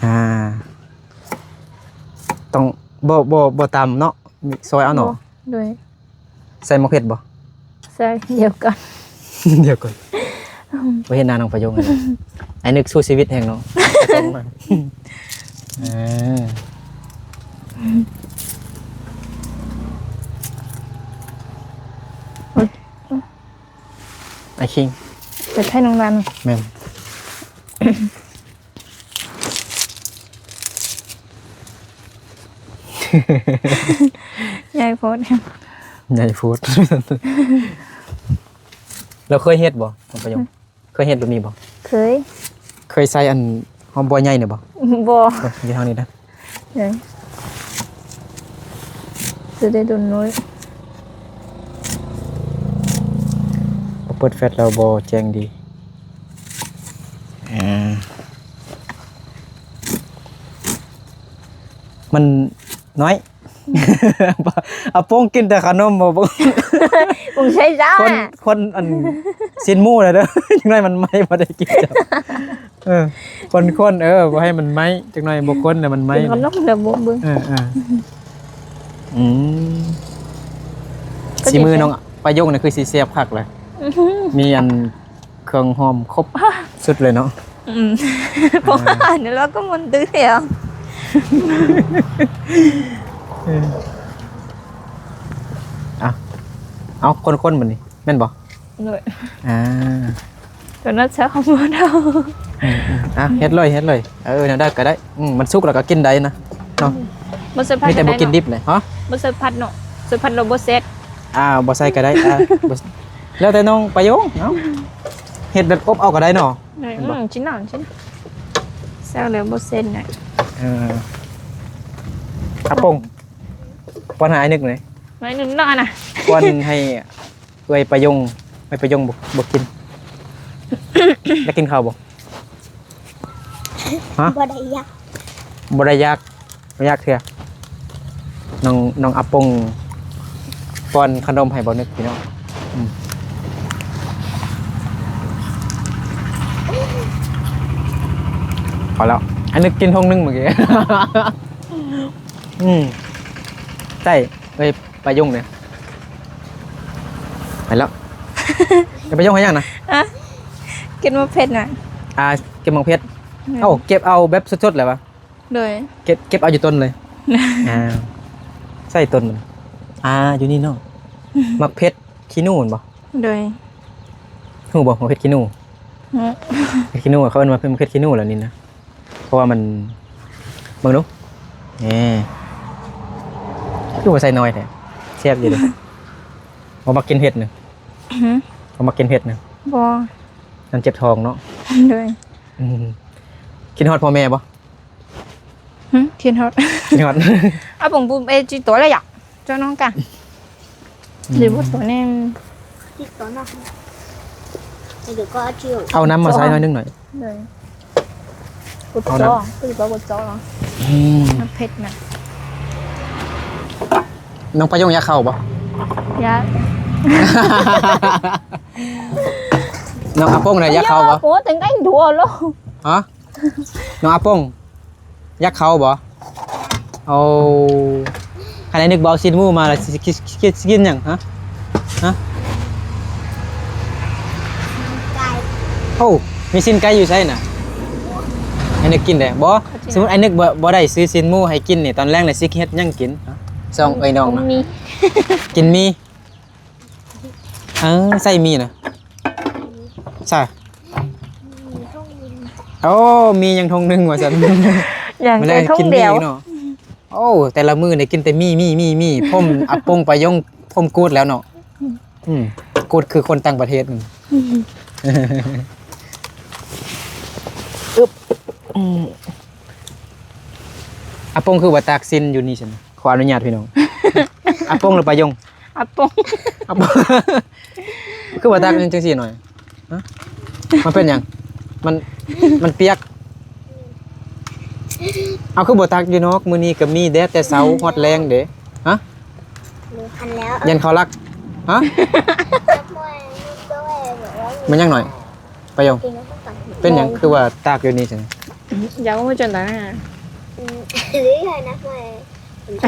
ອ່າ ຕ້ອງ ບໍ່ ບໍ່ ບໍ່ຕຳເນາະ ຊອຍເອົາເນາະ. ໂດຍ. ໃສ່ໝາກເຜັດບໍ່? ໃສ່ ດຽວກ່ອນ ດຽວກ່ອນ. ບໍ່ເຫັນໜ້ານ້ອງປະໂຍງເລີຍ. ໄອ້ນຶກສູ້ຊີວິດແຮງເນາະ. ເອີ ໄອ້ຄິງ ເປີດໄພນ້ອງລັນ. ແມ່ນ. ໃຫຍ່ໂພດ ໃຫຍ່ໂພດ. ແລ້ວເຄີຍເຮັດບໍ່ ນ້ອງປະໂຍງ? ເຄີຍເຮັດແບບນີ້ບໍ່? ເຄີຍ. ເຄີຍໃສ່ອັນຫອມບົວໃຫຍ່ນີ້ບໍ່? ບໍ່. ເອີ ຢູ່ທາງນີ້ນະ. ເອີ ຈະໄດ້ດົນນ້ອຍ. ບໍ່ເປີດແຟລດແລ້ວບໍ່ແຈ້ງດີ. ອ່າ ມັນນ້ອຍ. ອາປົງກິນແຕ່ຂະໜົມບໍ່? ປຸງໃຊ້ຈ້າ ຄົນ ຄົນອັນຊີ້ນໝູແຫຼະເດີ. ຈັ່ງໃດມັນໄໝ້ ບໍ່ໄດ້ກິນ. ເອີ ຄົນໆ ເອີ ບໍ່ໃຫ້ມັນໄໝ້ ຈັກໜ້ອຍບໍ່ຄົນແລ້ວມັນໄໝ້. ກິນຂະໜົມແລ້ວບໍ່ເບິ່ງ. ເອີໆ ອືມ ສີມືນ້ອງປະໂຍງນີ້ຄືຊິແຊບຄັກແຫຼະ. ມີອັນເຄື່ອງຫອມຄົບຊຸດເລີຍເນາະ. ອືມ ພວກອາຫານນີ້ລາວກໍມ່ວນຕື້ແທ້. ເອີ ອ່ະ ເອົາ ຄົນໆ ບັດນີ້ ແມ່ນບໍ່? ໂດຍ ອ່າ ຕົວນັ້ນເຊື່ອຂອງໝົດເອົາ ອືມໆ ອ່ະ ເຮັດເລີຍ ເຮັດເລີຍ ເອີ ແນວໃດກໍໄດ້ ອືມ ມັນສຸກແລ້ວກໍກິນໄດ້ນະເນາະ ອືມ ບໍ່ໃສ່ຜັດ ມີແຕ່ບໍ່ກິນດິບເລີຍ ຮະ ບໍ່ໃສ່ຜັດເນາະ ໃສ່ຜັດແລ້ວບໍ່ແຊບ ອ່າ ບໍ່ໃສ່ກໍໄດ້ ອ່າ ບໍ່ ແລ້ວແຕ່ນ້ອງປາຍົງ ເອົ້າ ເຮັດແບບອົບເອົາກໍໄດ້ເນາະ ແມ່ນບໍ່? ອືມ ຊິນອນ ຊິນອນ ແຊວແລ້ວບໍ່ເຊັນນະ ເອີ ອາປົງ ປ້ອນໃຫ້ອ້າຍນຶກໜ່ອຍ ໜ້ອຍໜຶ່ງເນາະນະ ປ້ອນໃຫ້ເອື້ອຍປາຍົງ ເອື້ອຍປາຍົງບໍ່ ບໍ່ກິນ ຢາກກິນເຂົ້າບໍ່? ຮະ? ບໍ່ໄດ້ຢາກ ບໍ່ໄດ້ຢາກ ບໍ່ຢາກເທື່ອ ນ້ອງ ນ້ອງອາປົງປ້ອນຂະໜົມໃຫ້ບ່າວນຶກ ພີ່ນ້ອງ ອືມ ພໍແລ້ວ ອັນນີ້ກິນຖົງໜຶ່ງມື້ກີ້ ອືມ ໃຊ່ ເອີຍ ປາຍົງເດ້ ໄປແລ້ວ ເອີຍ ປາຍົງເຮັດຫຍັງນະ? ຮະ? ເກັບໝາກເຜັດນະ ອ່າ ເກັບໝາກເຜັດ ແມ່ນ ເອົ້າ ເກັບເອົາແບບສົດໆ ແລ້ວວະ? ໂດຍ ເກັບ ເກັບເອົາຢູ່ຕົ້ນເລີຍ ອ່າ ໃສ່ຕົ້ນມັນ ອ່າ ຢູ່ນີ້ເນາະ ໝາກເຜັດຂີ້ໜູແມ່ນບໍ່? ໂດຍ ຮູ້ບໍ່ ໝາກເຜັດຂີ້ໜູ? ຮູ້ ເຜັດຂີ້ໜູ ເຂົາເອີ້ນວ່າເຜັດ ເຜັດຂີ້ໜູແຫຼະນີ້ນະ ເພາະວ່າມັນ ເບິ່ງດູ ແໜ່ ຄືວ່າໃສ່ໜ້ອຍແທ້ ແຊບຢູ່ເດ້ ບໍ່ມັກກິນເຜັດນະ ຫື? ບໍ່ມັກກິນເຜັດນະ ບໍ່ ມັນເຈັບທ້ອງເນາະ ໂດຍ ອືມ ຄິດຮອດພໍ່ແມ່ບໍ່? ຫຶ ຄິດຮອດ ຄິດຮອດ ອາປົງປູເອຈີໂຕລະຢາກ ເຈົ້ານ້ອງກະ ອືມ ຫຼືບໍ່ໂຕແນ່ ເອົານ້ຳມາໃສ່ໜ້ອຍໜຶ່ງໜ້ອຍ ເອີ ກົດຈໍ ເອົານ້ຳ ຄືບໍ່ກົດຈໍເນາະ ອືມ ມັນເຜັດນະ ນ້ອງປາຍົງຢາກເຂົ້າບໍ່? ຢາກ ນ້ອງອາປົງນະຢາກເຂົ້າບໍ່? ໂອ້ ແຕ່ງໄດ້ດູໂລ ຮະ? ນ້ອງອາປົງ ຢາກເຂົ້າບໍ່? ໂອ້ ຄັນໄອ້ນຶກບໍ່ເອົາຊີ້ນໝູມາລະ ຊິ ຊິ ຊິ ຊິກິນຫຍັງ? ຮະ? ຮະ? ໂອ້ ມີຊີ້ນໄກ່ຢູ່ໃສນະ? ໄອ້ນຶກກິນໄດ້ບໍ່? ສົມມຸດໄອ້ນຶກບໍ່ ບໍ່ໄດ້ຊື້ຊີ້ນໝູໃຫ້ກິນນີ້ ຕອນແລງນະຊິເຮັດຫຍັງກິນ? ຮະ? ສອງເອື້ອຍນ້ອງນະ ກິນໝີ່ ກິນໝີ່ ເອີ ໃສ່ໝີ່ນະ ໃສ່ ໂອ້ ມີຫຍັງຖົງໜຶ່ງວ່າຊັ້ນ ຫຍັງແຕ່ຖົງດຽວເນາະ ໂອ້ ແຕ່ລະມື້ນີ້ກິນແຕ່ໝີ່ ໝີ່ ໝີ່ ໝີ່ ຜົມອາປົງປາຍົງ ຜົມກູດແລ້ວເນາະ ອືມ ອືມ ກູດຄືຄົນຕ່າງປະເທດ ອືມ ອຶບ ອືມ ອາປົງຄືວ່າຕາກຊີ້ນຢູ່ນີ້ຊັ້ນ ຂໍອະນຸຍາດພີ່ນ້ອງ ອາປົງຫຼືປາຍົງ? ອາປົງ ອາປົງ ຄືບໍ່ຕາກຈັ່ງຊີ້ໜ້ອຍ? ຮະ? ມັນເປັນຫຍັງ? ມັນ ມັນປຽກ ເອົາ ຄືບໍ່ຕາກຢູ່ນອກ? ມື້ນີ້ກໍມີແດດແຕ່ເຊົ້າຮອດແລງເດ້. ຮະ? ຮູ້ທັນແລ້ວ ຢ້ານເຂົາລັກ. ຮະ? ແມ່ນຫຍັງໜ້ອຍ? ປະໂຍງ ເປັນຫຍັງຄືວ່າຕາກຢູ່ນີ້ຊັ້ນ? ຢາກຮູ້ຈັ່ງໃດ? ອືມ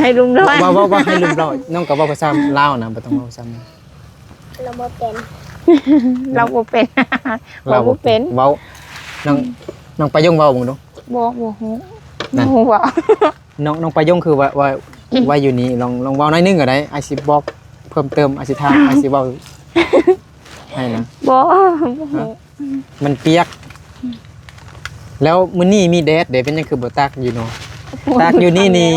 ໃຫ້ລຸມລອຍ ເວົ້າ ເວົ້າ ເວົ້າໃຫ້ລຸມລອຍ. ນ້ອງກໍເວົ້າພາສາລາວນະ ບໍ່ຕ້ອງເວົ້າພາສາ ລາວບໍ່ເປັນ ລາວບໍ່ເປັນ ເວົ້າບໍ່ເປັນ ເວົ້າ ນ້ອງ ນ້ອງປະໂຍງເວົ້າເບິ່ງດູ. ບໍ່ ບໍ່ຮູ້ ບໍ່ຮູ້ເວົ້າ. ນ້ອງ ນ້ອງປະໂຍງຄືວ່າ ວ່າ ວ່າຢູ່ນີ້ ລອງ ລອງເວົ້າໜ້ອຍໜຶ່ງກໍໄດ້ ອ້າຍຊິບອກເພີ່ມເຕີມ ອ້າຍຊິຖາມ ອ້າຍຊິເວົ້າໃຫ້ນະ. ບໍ່ ບໍ່ຮູ້. ມັນປຽກ ແລ້ວມື້ນີ້ມີແດດເດ້ ເປັນຫຍັງຄືບໍ່ຕາກຢູ່ນອກ? ຕາກຢູ່ນີ້ນີ້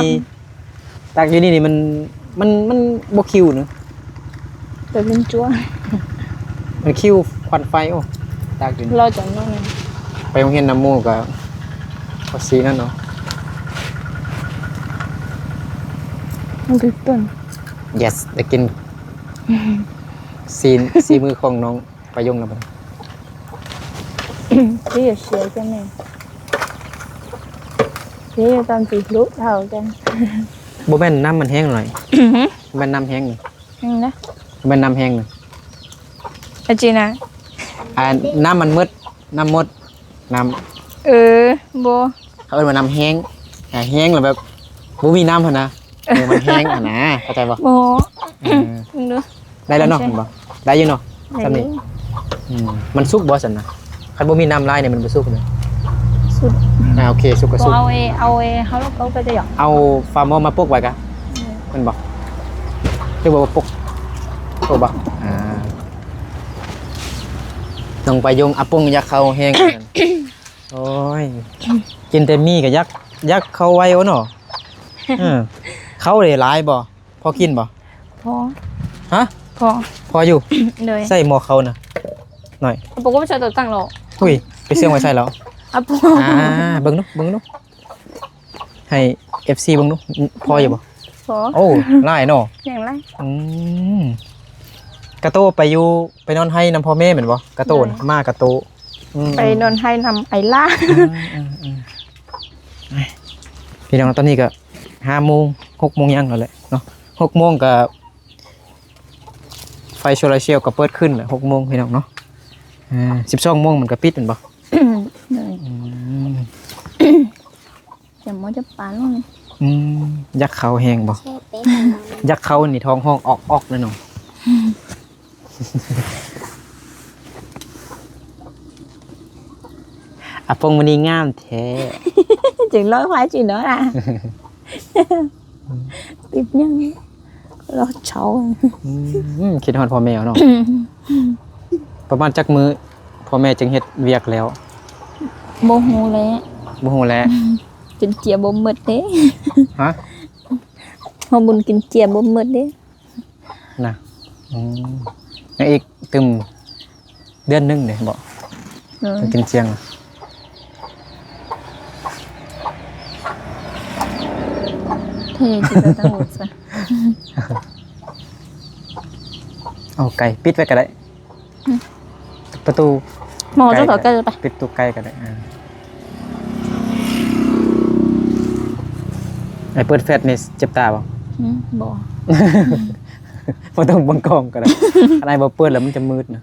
ຕາກຢູ່ນີ້ນີ້ ມັນ ມັນ ມັນບໍ່ຄິວເນາະ ແຕ່ມັນຈົວ ມັນຄິວຄວັນໄຟ. ໂອ້ ຕາກຢູ່ນີ້ ລໍຈັງໜ້ອຍໜຶ່ງ. ໄປໂຮງຮຽນນຳໝູ່ກໍ ກໍຊີ້ນັ້ນເນາະ ມັນຕື່ນເຕັ້ນ. Yes ໄດ້ກິນ ຊີ້ນ ຊີ້ມືຂອງນ້ອງ ປະໂຍງນຳ 这也学着呢，这也当比路好的。 ບໍ່ແມ່ນນ້ຳມັນແຫ້ງໜ້ອຍ ບໍ່ແມ່ນນ້ຳແຫ້ງນີ້ ແຫ້ງນະ ບໍ່ແມ່ນນ້ຳແຫ້ງນີ້ ອາຈີນະ ອ່າ ນ້ຳມັນໝົດ ນ້ຳໝົດ ນ້ຳ ເອີ ບໍ່ ເຂົາເອີ້ນວ່ານ້ຳແຫ້ງ ອ່າ ແຫ້ງແລ້ວແບບບໍ່ມີນ້ຳຫັ້ນນະ. ເອີ ມັນແຫ້ງຫັ້ນນະ ເຂົ້າໃຈບໍ່? ບໍ່ ເອີ ເບິ່ງດູ ໄດ້ແລ້ວເນາະ ເຫັນບໍ່? ໄດ້ຢູ່ເນາະ ໄດ້ຢູ່ ສ່ຳນີ້. ອືມ ມັນສຸກບໍ່ຊັ້ນນະ? ຄັນບໍ່ມີນ້ຳຫຼາຍນີ້ມັນບໍ່ສຸກເດ້. ສຸກ ອ່າ ໂອເຄ ສຸກກໍສຸກ. ເອົາເອ ເອົາເອ ເຮົາ ເຮົາກໍຈະຢາກ ເອົາຝາໝໍ້ມາປົກໄວ້ກະ ອືມ ແມ່ນບໍ່? ຫຼືວ່າບໍ່ປົກ? ໂອ້ ບໍ່ ອ່າ ນ້ອງປາຍົງ ອາປົງຢາກເຂົ້າແຮງ ໂອ້ຍ ກິນແຕ່ໝີ່ກໍຢາກ ຢາກເຂົ້າໄວໂອເນາະ ເອີ ເຂົ້າເດຫຼາຍບໍ່? ພໍກິນບໍ່? ພໍ ຮະ? ພໍ ພໍຢູ່ ໂດຍ ໃສ່ໝໍ້ເຂົ້ານະ ໜ້ອຍ ອາປົງກໍບໍ່ໃສ່ຕົວຕັ້ງຫຼອກ ອຸ້ຍ ໄປເຊື່ອງໄວ້ໃສ່ແລ້ວ ອາປົງ ອ່າ ເບິ່ງດູ ເບິ່ງດູ ໃຫ້ເອັຟຊີເບິ່ງດູ ພໍຢູ່ບໍ່? ພໍ ໂອ້ ຫຼາຍເນາະ ຍັງຫຼາຍ ອືມ ກາໂຕໄປຢູ່ ໄປນອນໄຮ່ນຳພໍ່ແມ່ແມ່ນບໍ່? ກາໂຕນະ ໂດຍ ມາກາໂຕ ອືມ ໄປນອນໄຮ່ນຳໄອຫຼ້າ ອືມໆໆ ພີ່ນ້ອງ ຕອນນີ້ກໍຫ້າໂມງ ຫົກໂມງຍັງແລ້ວແຫຼະເນາະ ຫົກໂມງກໍ ໄຟໂຊລາເຊວກໍເປີດຂຶ້ນແຫຼະ ຫົກໂມງ ພີ່ນ້ອງເນາະ ອ່າ ສິບສອງໂມງມັນກໍປິດແມ່ນບໍ່? ໂດຍ ອືມ ຈະໝໍຈະປານ ອືມ ຢາກເຂົ້າແຮງບໍ່? ຢາກເຂົ້ານີ້ທ້ອງຮ້ອງອອກໆເລີຍເນາະ ອາປົງມື້ນີ້ງາມແທ້ ຈຶ່ງຮ້ອຍຄວາຍຈິເນາະລະ ຕິດຫຍັງ? ລອເຊົາ ອືມ ຄິດຮອດພໍ່ແມ່ເນາະ ປະມານຈັກມື້ພໍ່ແມ່ຈຶ່ງເຮັດວຽກແລ້ວ? ບໍ່ຮູ້ແຫຼະ ບໍ່ຮູ້ແຫຼະ ກິນເຈຍບໍ່ໝົດເດ້ ຮະ? ເຮົາບຸນກິນເຈຍບໍ່ໝົດເດ້ ນະ ອືມ ຍັງອີກຕື່ມເດືອນໜຶ່ງເດ້ບໍ່? ເອີ ກິນຈຽງ ເທຊິໄປທາງໂນ້ນຊະ ເອົາໄກ່ປິດໄວ້ກໍໄດ້ ອືມ ປະຕູ ໝໍເຈົ້າເຂົ້າໃກ້ໄປ ປິດຕູ້ໄກ່ກໍໄດ້ ອ່າ ໄອ້ເປີດແຟດນີ້ເຈັບຕາບໍ່? ອືມ ບໍ່ ບໍ່ຕ້ອງເບິ່ງກ້ອງກໍໄດ້ ຄັນອ້າຍບໍ່ເປີດແລ້ວມັນຈະມືດນະ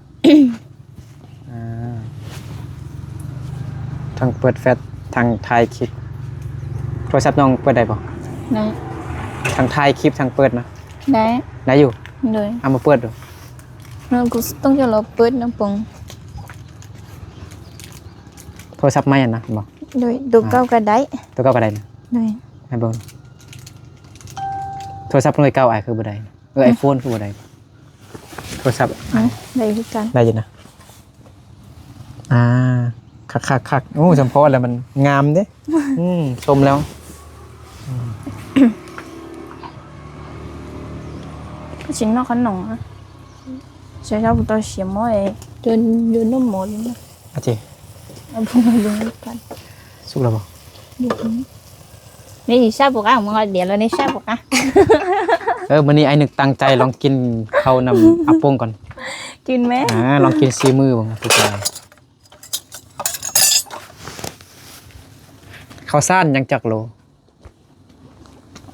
ອ່າ ທັງເປີດແຟດ ທັງຖ່າຍຄລິບ ໂທລະສັບນ້ອງເປີດໄດ້ບໍ່? ໄດ້ ທັງຖ່າຍຄລິບ ທັງເປີດນະ ໄດ້ ໄດ້ຢູ່ ໂດຍ ເອົາມາເປີດດູ ນ້ອງກໍຕ້ອງຈະລອເປີດນຳປົງ ໂທລະສັບໃໝ່ຫັ້ນນະ ເຫັນບໍ່? ໂດຍ ໂຕເກົ່າກໍໄດ້ ໂຕເກົ່າກໍໄດ້ນະ ໂດຍ ໃຫ້ເບິ່ງ ໂທລະສັບໜ່ວຍເກົ່າອ້າຍຄືບໍ່ໄດ້ ເອີ ອືມ ໄອໂຟນຄືບໍ່ໄດ້ ໂທລະສັບ ອືມ ໄດ້ຄືກັນ ໄດ້ຢູ່ນະ ອ່າ ຄັກໆໆ ໂອ້ ສຳພໍແລ້ວມັນງາມເດ້ ອືມ ຊົມແລ້ວ ອືມ ກໍຊິນອກຂະໜົມ ໃຊ້ເຈົ້າບໍ່ຕ້ອງເສຍໝໍ້ເອງ ຈົນຢູ່ນົມໝໍ້ຢູ່ນະ ອາເຈ ເອົາພວກມາລົງກັນ ສຸກແລ້ວບໍ່? ນີ້ຊາບກະ ມື້ດຽວແລ້ວນີ້ຊາບກະ ເອີ ມື້ນີ້ອ້າຍນຶກຕັ້ງໃຈລອງກິນເຂົ້ານຳອາປົງກ່ອນ ກິນແມ ອ່າ ລອງກິນສີມືເບິ່ງທຸກຄົນ ເຂົ້າສານຍັງຈັກໂລ?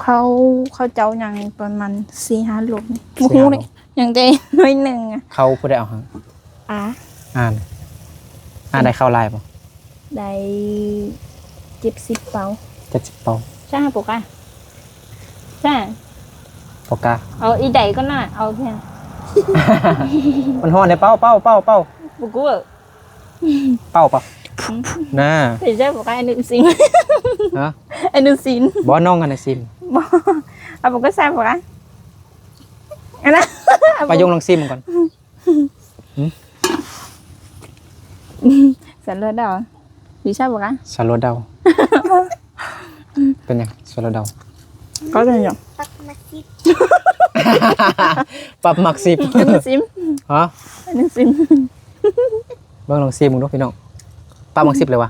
ເຂົ້າ ເຂົ້າເຈົ້າຍັງປະມານສີ່ຫ້າໂລ ບໍ່ຮູ້ເດ້ ຍັງແຕ່ໜ້ອຍໜຶ່ງ ເຂົ້າຜູ້ໃດເອົາໃຫ້? ອາ ອາ ອາໄດ້ເຂົ້າຫຼາຍບໍ່? ໄດ້ເຈັດສິບເປົາ ເຈັດສິບເປົາ ຊາ ປົກກະ ຊາ ປົກກະ ເອົາອີໃດກ່ອນນະ ເອົາພຽງ ມັນຮ້ອນເດ້ ເປົ່າ ເປົ່າ ເປົ່າ ເປົ່າ ບໍ່ກູ ເປົ່າປະ ອືມ ນາ ເປັນໃຈບໍ່ກະ ອະນຸສິນ ຮະ ອະນຸສິນ ບໍ່ ນ້ອງອະນຸສິນ ບໍ່ ເອົາບໍ່ກະ ແຊບບໍ່ກະ ອັນນັ້ນ ປາຍົງລອງຊີມມັນກ່ອນ ຫືມ ສາໂລດາວ ດີຊາບໍ່ກະ ສາໂລດາວ ເປັນຫຍັງ ສາໂລດາວ ກໍເປັນຫຍັງ ປັບມັກສິບ ປັບມັກສິບ ອັນນີ້ຊິມ ຮະ ອັນນີ້ຊິມ ເບິ່ງລອງຊີມເບິ່ງດູພີ່ນ້ອງ ປະມັກສິບເລີຍວະ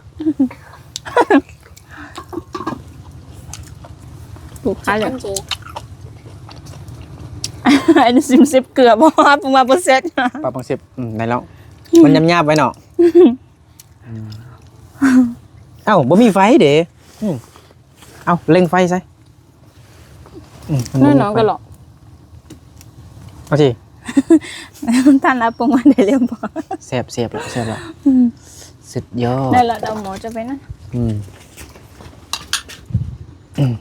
ລູກຄ້າເລີຍ ອັນນີ້ຊິມສິບເກືອບໍ່ ປະມານບໍ່ແຊບ ປະມັກສິບ ອືມ ໄດ້ແລ້ວ ມັນຫຍາບໆໄວ້ເນາະ ອືມ ເອົ້າ ບໍ່ມີໄຟເດ້ ອືມ ເອົ້າ ເລັ່ງໄຟໃສ່ ອືມ ມັນບໍ່ມີໄຟ ນ້ອຍໆກໍຫຼອກ ເອົາຊິ ທ່ານລາປົງວ່າໄດ້ແລ້ວບໍ່ ແຊບ ແຊບລະ ແຊບລະ ອືມ ສຸດຍອດ ໄດ້ລະ ດາວໝໍຈະໄປນະ ອືມ ອືມ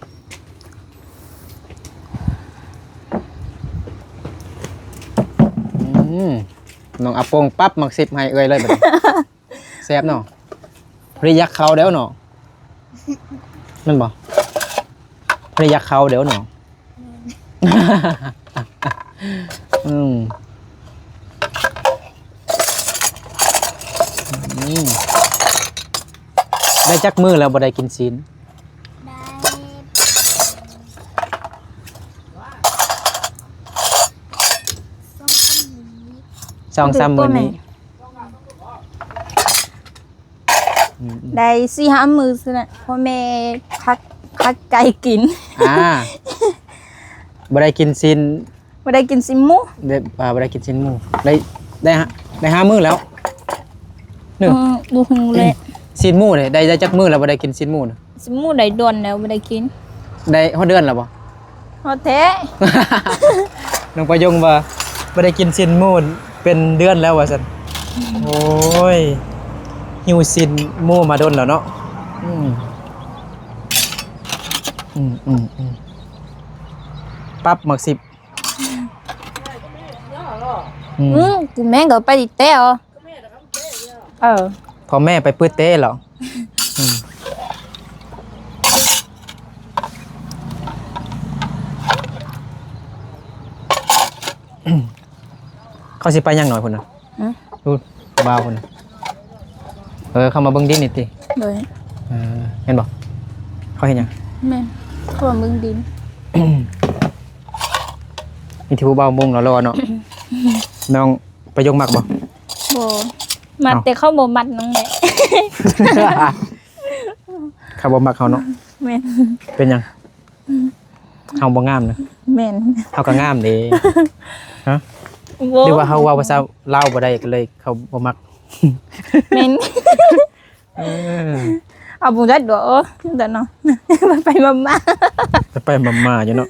ອືມ ນ້ອງອາປົງປັບໝາກສິບໃຫ້ເອື້ອຍເລີຍບັດນີ້. ແຊບເນາະ ບໍ່ໄດ້ຢາກເຂົ້າແລ້ວເນາະ ແມ່ນບໍ່ ບໍ່ໄດ້ຢາກເຂົ້າແລ້ວເນາະ ອືມ ອືມ ໄດ້ຈັກມື້ແລ້ວບໍ່ໄດ້ກິນຊີ້ນ? ໄດ້ ສອງສາມມື້ນີ້ ສອງສາມມື້ນີ້ ອືມໆ ໄດ້ສີ່ຫ້າມື້ຊີ້ນແຫຼະ ເພາະແມ່ຄັດ ຄັດໄກ່ກິນ ອ່າ ບໍ່ໄດ້ກິນຊີ້ນ ບໍ່ໄດ້ກິນຊີ້ນໝູ ໄດ້ ອ່າ ບໍ່ໄດ້ກິນຊີ້ນໝູ ໄດ້ ໄດ້ຫ້າ ໄດ້ຫ້າມື້ແລ້ວ ເອີ ບໍ່ຮູ້ແຫຼະ ຊີ້ນໝູເດ້ ໄດ້ ໄດ້ຈັກມື້ແລ້ວບໍ່ໄດ້ກິນຊີ້ນໝູນະ? ຊີ້ນໝູໄດ້ດົນແລ້ວບໍ່ໄດ້ກິນ ໄດ້ຮອດເດືອນແລ້ວບໍ່? ຮອດແທ້ ນ້ອງປາຍົງວ່າບໍ່ໄດ້ກິນຊີ້ນໝູເປັນເດືອນແລ້ວວ່າຊັ້ນ ໂອ້ຍ ຫິວຊີ້ນໝູມາດົນແລ້ວເນາະ ອືມ ອືມໆໆ ປັບໝາກສິບ ອືມ ອືມ ກູແມ່ນກໍໄປຕິແຕ້ອ ເອີ ພໍ່ແມ່ໄປປຶດເຕະເລາະ ອືມ ເຂົາຊິໄປຫຍັງໜ້ອຍພຸ້ນນະ ຫື? ດູບ່າວພຸ້ນນະ ເອີ ເຂົາມາເບິ່ງດິນນີ້ຕິ ໂດຍ ເອີ ແມ່ນບໍ່? ເຂົາເຮັດຫຍັງ? ແມ່ນ ເຂົາມາເບິ່ງດິນ ມີທີ່ຜູ້ບ່າວມຸງຫຼໍ່ໆເນາະ ນ້ອງ ປາຍົງມັກບໍ່? ບໍ່ ມັກ ເອົ້າ ແຕ່ເຂົາບໍ່ມັກນ້ອງແຫຼະ ເຂົາບໍ່ມັກເຮົາເນາະ ແມ່ນ ເປັນຫຍັງ? ເຮົາບໍ່ງາມນະ ແມ່ນ ເຮົາກໍງາມເດ້ ຮະ ບໍ່ ຫຼືວ່າເຮົາເວົ້າພາສາລາວບໍ່ໄດ້ ກໍເລີຍເຂົາບໍ່ມັກ ແມ່ນ ເອີ ເອົາບໍ່ໄດ້ດອກ ເອີ ແຕ່ເນາະ ໄປໆມາໆ ໄປໆມາໆຢູ່ເນາະ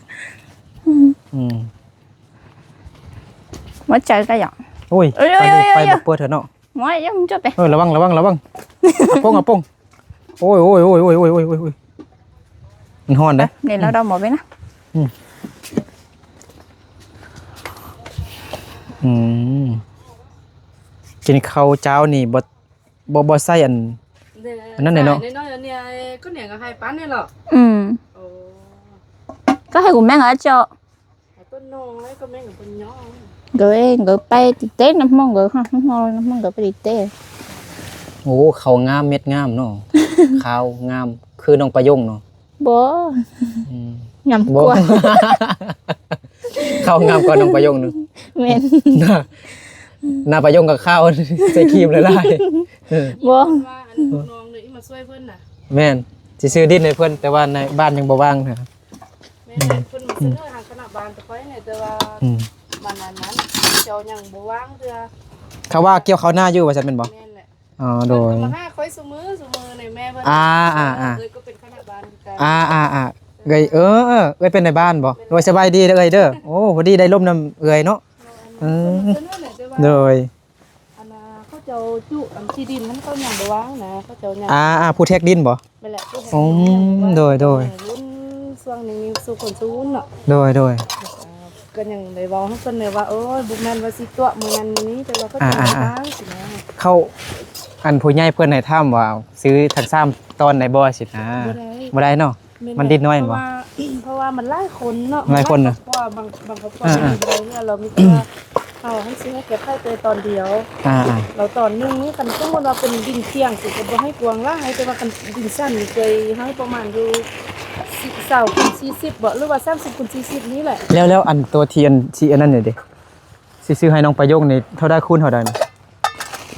ອືມ ອືມ ຫົວໃຈກໍຢາກ ໂອ້ຍ ເອີຍ ໄປນີ້ ໂອ້ຍ ໄປ ໂອ້ຍ ບໍ່ເປີດເທື່ອເນາະ ໂອ້ຍ ຢ່າມັນຈະໄປ ເອີ ລະວັງ ລະວັງ ລະວັງ ອາປົງ ອາປົງ ໂອ້ຍ ໂອ້ຍ ມັນຮ້ອນເດ້ ນີ້ລາວດຳໝໍໄປນະ ອືມ ອືມ ກິນເຂົ້າເຊົ້ານີ້ບໍ່ ບໍ່ ບໍ່ໃສ່ອັນ ອັນນັ້ນເດ້ເນາະ ນ້ອຍໆ ອັນນີ້ ກໍເໜຍກໍໃຫ້ປັນນີ້ເນາະ ອືມ ໂອ້ ກໍໃຫ້ກູແມ່ງອາເຈາະ ເອົາຕົ້ນນ້ອຍກໍແມ່ນກັບເພິ່ນຍ້ອງ ໂດຍ ກໍໄປຕິເຕະນ້ຳຫ້ອງ ກໍນ້ຳຫ້ອງ ນ້ຳຫ້ອງກໍໄປຕິເຕະ ໂອ້ ເຂົ້າງາມເມັດງາມເນາະ ຂາວງາມຄືນ້ອງປາຍົງເນາະ ບໍ່ ອືມ ງາມກວ່າ ເຂົ້າງາມກວ່ານ້ອງປາຍົງໜຶ່ງ ແມ່ນ ໜ້າ ໜ້າປາຍົງກໍຂາວ ໃສ່ຄຣີມຫຼາຍໆ ເອີ ບໍ່ ວ່າອັນລູກນ້ອງນີ້ມາຊ່ວຍເພິ່ນນະ ແມ່ນ ຊິຊື້ດິນໃຫ້ເພິ່ນ ແຕ່ວ່າໃນບ້ານຍັງບໍ່ວ່າງນະ ແມ່ນແຫຼະ ເພິ່ນມາສະເໜີທາງຄະນະບ້ານແຕ່ຂ້ອຍນີ້ ແຕ່ວ່າ ອືມ ບ້ານນັ້ນນັ້ນ ເຈົ້າຍັງບໍ່ວ່າງເທື່ອ ເຂົາວ່າກ່ຽວເຂົ້ານາຢູ່ວ່າຊັ້ນແມ່ນບໍ່? ແມ່ນແຫຼະ ອໍ ໂດຍ ເພິ່ນກໍມາຫາຂ້ອຍຊຸມື້ ຊຸມື້ນີ້ແມ່ເພິ່ນ ອ່າໆໆ ເອື້ອຍກໍເປັນຄະນະບ້ານຄືກັນ ອ່າໆໆ ເອື້ອຍ ເອີ ເອື້ອຍເປັນນາຍບ້ານບໍ່? ໂດຍ ສະບາຍດີເດີເອື້ອຍເດີ ໂອ້ ພໍດີໄດ້ລົມນຳເອື້ອຍເນາະ ເອີ ເພິ່ນມາສະເໜີແຫຼະ ແຕ່ວ່າ ໂດຍ ອັນນ່າ ເຂົາເຈົ້າຈຸອັນທີ່ດິນນັ້ນ ເຂົາຍັງບໍ່ວ່າງນະ ເຂົາເຈົ້າຍັງ ອ່າໆ ຜູ້ແທກດິນບໍ່? ແມ່ນແຫຼະ ຜູ້ແທກດິນ ອືມ ຍັງບໍ່ວ່າງ ໂດຍໆ ລຸ້ນຊ່ວງນີ້ສູ້ຄົນສູ້ເນາະ ໂດຍໆ ກໍຍັງໄດ້ເວົ້າໃຫ້ເພິ່ນແດ່ວ່າ ໂອ້ຍ ບໍ່ແມ່ນວ່າຊິຕົວະມື້ນັ້ນມື້ນີ້ ແຕ່ວ່າເຂົາເຈົ້າ ອ່າໆໆ ວ່າງຊີ້ນະ ເຂົາ ອັນຜູ້ໃຫຍ່ເພິ່ນໃຫ້ຖາມວ່າຊື້ທັງສາມຕອນໄດ້ບໍ່ຊີ້ນະ ບໍ່ໄດ້ ບໍ່ໄດ້ເນາະ ແມ່ນແຫຼະ ມັນດິນນ້ອຍແມ່ນບໍ່? ເພາະວ່າ ເພາະວ່າມັນຫຼາຍຄົນເນາະ ຫຼາຍຄົນນະ ມັນຫຼາຍຄອບຄົວ ບາງຄອບ ບາງຄອບຄົວ ອ່າໆ ມັນມີຫຼາຍເຮືອນ ລາວມີແຕ່ວ່າ ເຮົາຫັ້ນຊິໃຫ້ແກ້ໄຂແຕ່ຕອນດຽວ ອ່າໆ ແລ້ວຕອນໜຶ່ງນີ້ ຄັນສົມມຸດວ່າເປັນດິນຂຽງ ຊິກໍບໍ່ໃຫ້ກວ້າງຫຼາຍ ແຕ່ວ່າຄັນດິນຊັນນີ້ ເຄີຍໃຫ້ປະມານຢູ່ຊາວຄູນສີ່ສິບບໍ ຫຼືວ່າສາມສິບຄູນສີ່ສິບນີ້ແຫຼະ ແລ້ວ ແລ້ວອັນຕົວທີ່ອັນ ທີ່ອັນນັ້ນນີ້ເດ ຊິຊື້ໃຫ້ນ້ອງປາຍົງນີ້ເທົ່າໃດຄູນເທົ່າໃດ?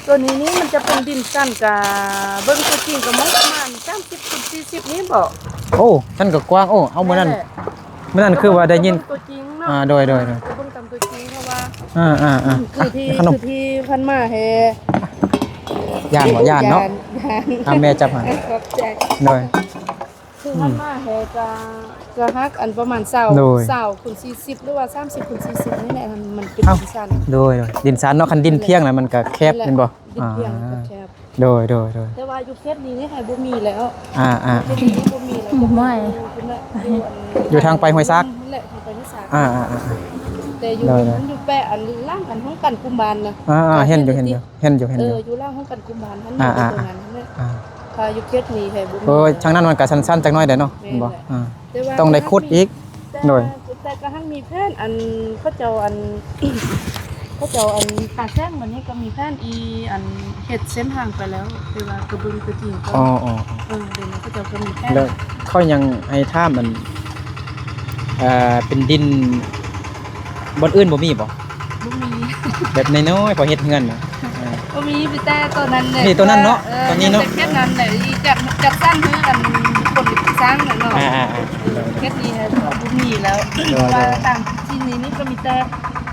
ຕົວນີ້ນີ້ມັນຈະເປັນດິນຊັ້ນ ກະເບິ່ງຕົວຈິງກະປະມານສາມສິບຄູນສີ່ສິບນີ້ບໍ? ໂອ້ ຊັ້ນກະກວ້າງ ໂອ້ ເອົາມື້ນັ້ນ ແມ່ນແຫຼະ ມື້ນັ້ນຄືວ່າໄດ້ຍິນ ເບິ່ງຕົວຈິງເນາະ ອ່າ ໂດຍໆໆ ເບິ່ງຕາມຕົວຈິງ ເພາະວ່າ ອ່າໆໆ ຄືທີ່ ຄືທີ່ຜ່ານມາແຮ ຢ້ານບໍ່? ຢ້ານເນາະ ຢ້ານ ອ່າ ແມ່ຈັບໃຫ້ ຂອບໃຈ ໂດຍ ຄືມັນມາແຮກະ ກະຮັກອັນປະມານຊາວ ໂດຍ ຊາວຄູນສີ່ສິບ ຫຼືວ່າສາມສິບຄູນສີ່ສິບນີ້ແຫຼະ ມັນເປັນ ເອົ້າ ດິນຊັນ ໂດຍ ໂດຍ ດິນຊັນເນາະ ຄັນດິນພຽງນະມັນກະແຄບ ແມ່ນບໍ່? ດິນພຽງ ອ່າ ກະແຄບ ໂດຍ ໂດຍ ໂດຍ ແຕ່ວ່າຢູ່ເຂດນີ້ນີ້ໃຫ້ບໍ່ມີແລ້ວ ອ່າໆ ເຂດນີ້ບໍ່ມີແລ້ວ ບໍ່ມີ ຢູ່ທາງໄປຫ້ວຍຊາກ ນັ້ນແຫຼະ ທາງໄປຫ້ວຍຊາກ ອ່າໆໆ ແຕ່ຢູ່ ໂດຍ ມັນຢູ່ແປະອັນຫຼັງອັນຫ້ອງການກຸ່ມບ້ານນະ ອ່າໆ ເຫັນຢູ່ ເຫັນຢູ່ ເຫັນຢູ່ ເອີ ຢູ່ຫຼັງຫ້ອງການກຸ່ມບ້ານຫັ້ນ ອ່າໆ ຢູ່ຕົງນັ້ນຫັ້ນແຫຼະ ອ່າ ຖ້າຢູ່ເຂດນີ້ໃຫ້ບໍ່ມີ ໂອ້ຍ ທາງນັ້ນມັນກະຊັນໆຈັກໜ້ອຍແດ່ເນາະ ແມ່ນ ແມ່ນບໍ່? ອ່າ ແຕ່ວ່າ ຕ້ອງໄດ້ຂຸດອີກ ແຕ່ ໂດຍ ແຕ່ກະຮັ່ງມີແຜນ ອັນ ເຂົາເຈົ້າ ອັນ ເຂົາເຈົ້າ ອັນ ຄ່າແຊງບັດນີ້ກໍມີແຜນອີ ອັນ ເຮັດເສັ້ນທາງໄປແລ້ວ ແຕ່ວ່າກໍເບິ່ງຕົວຈິງກ່ອນ. ອໍໆໆ ເອີ ດຽວນີ້ເຂົາເຈົ້າກໍມີແຜນ. ແລ້ວຂ້ອຍຍັງໃຫ້ຖາມ ອັນ ເອີ ເປັນດິນບ່ອນອື່ນບໍ່ມີບໍ່? ບໍ່ມີ ແບບນ້ອຍໆ ພໍເຮັດເຮືອນນະ. ເອີ ບໍ່ມີ ມີແຕ່ຕົວນັ້ນແຫຼະ ນີ້ຕົວນັ້ນເນາະ. ເອີ ຕົວນີ້ເນາະ ຍັງແຕ່ເຂດນັ້ນແຫຼະ ຈັດ ຈັດສັນໃຫ້ ອັນ ຄົນສ້າງນະເນາະ. ອ່າໆໆ ເອີ ເຂດນີ້ບໍ່ມີແລ້ວ ໂດຍໆ ເພາະວ່າຕາມທີ່ນີ້ນີ້ກໍມີແຕ່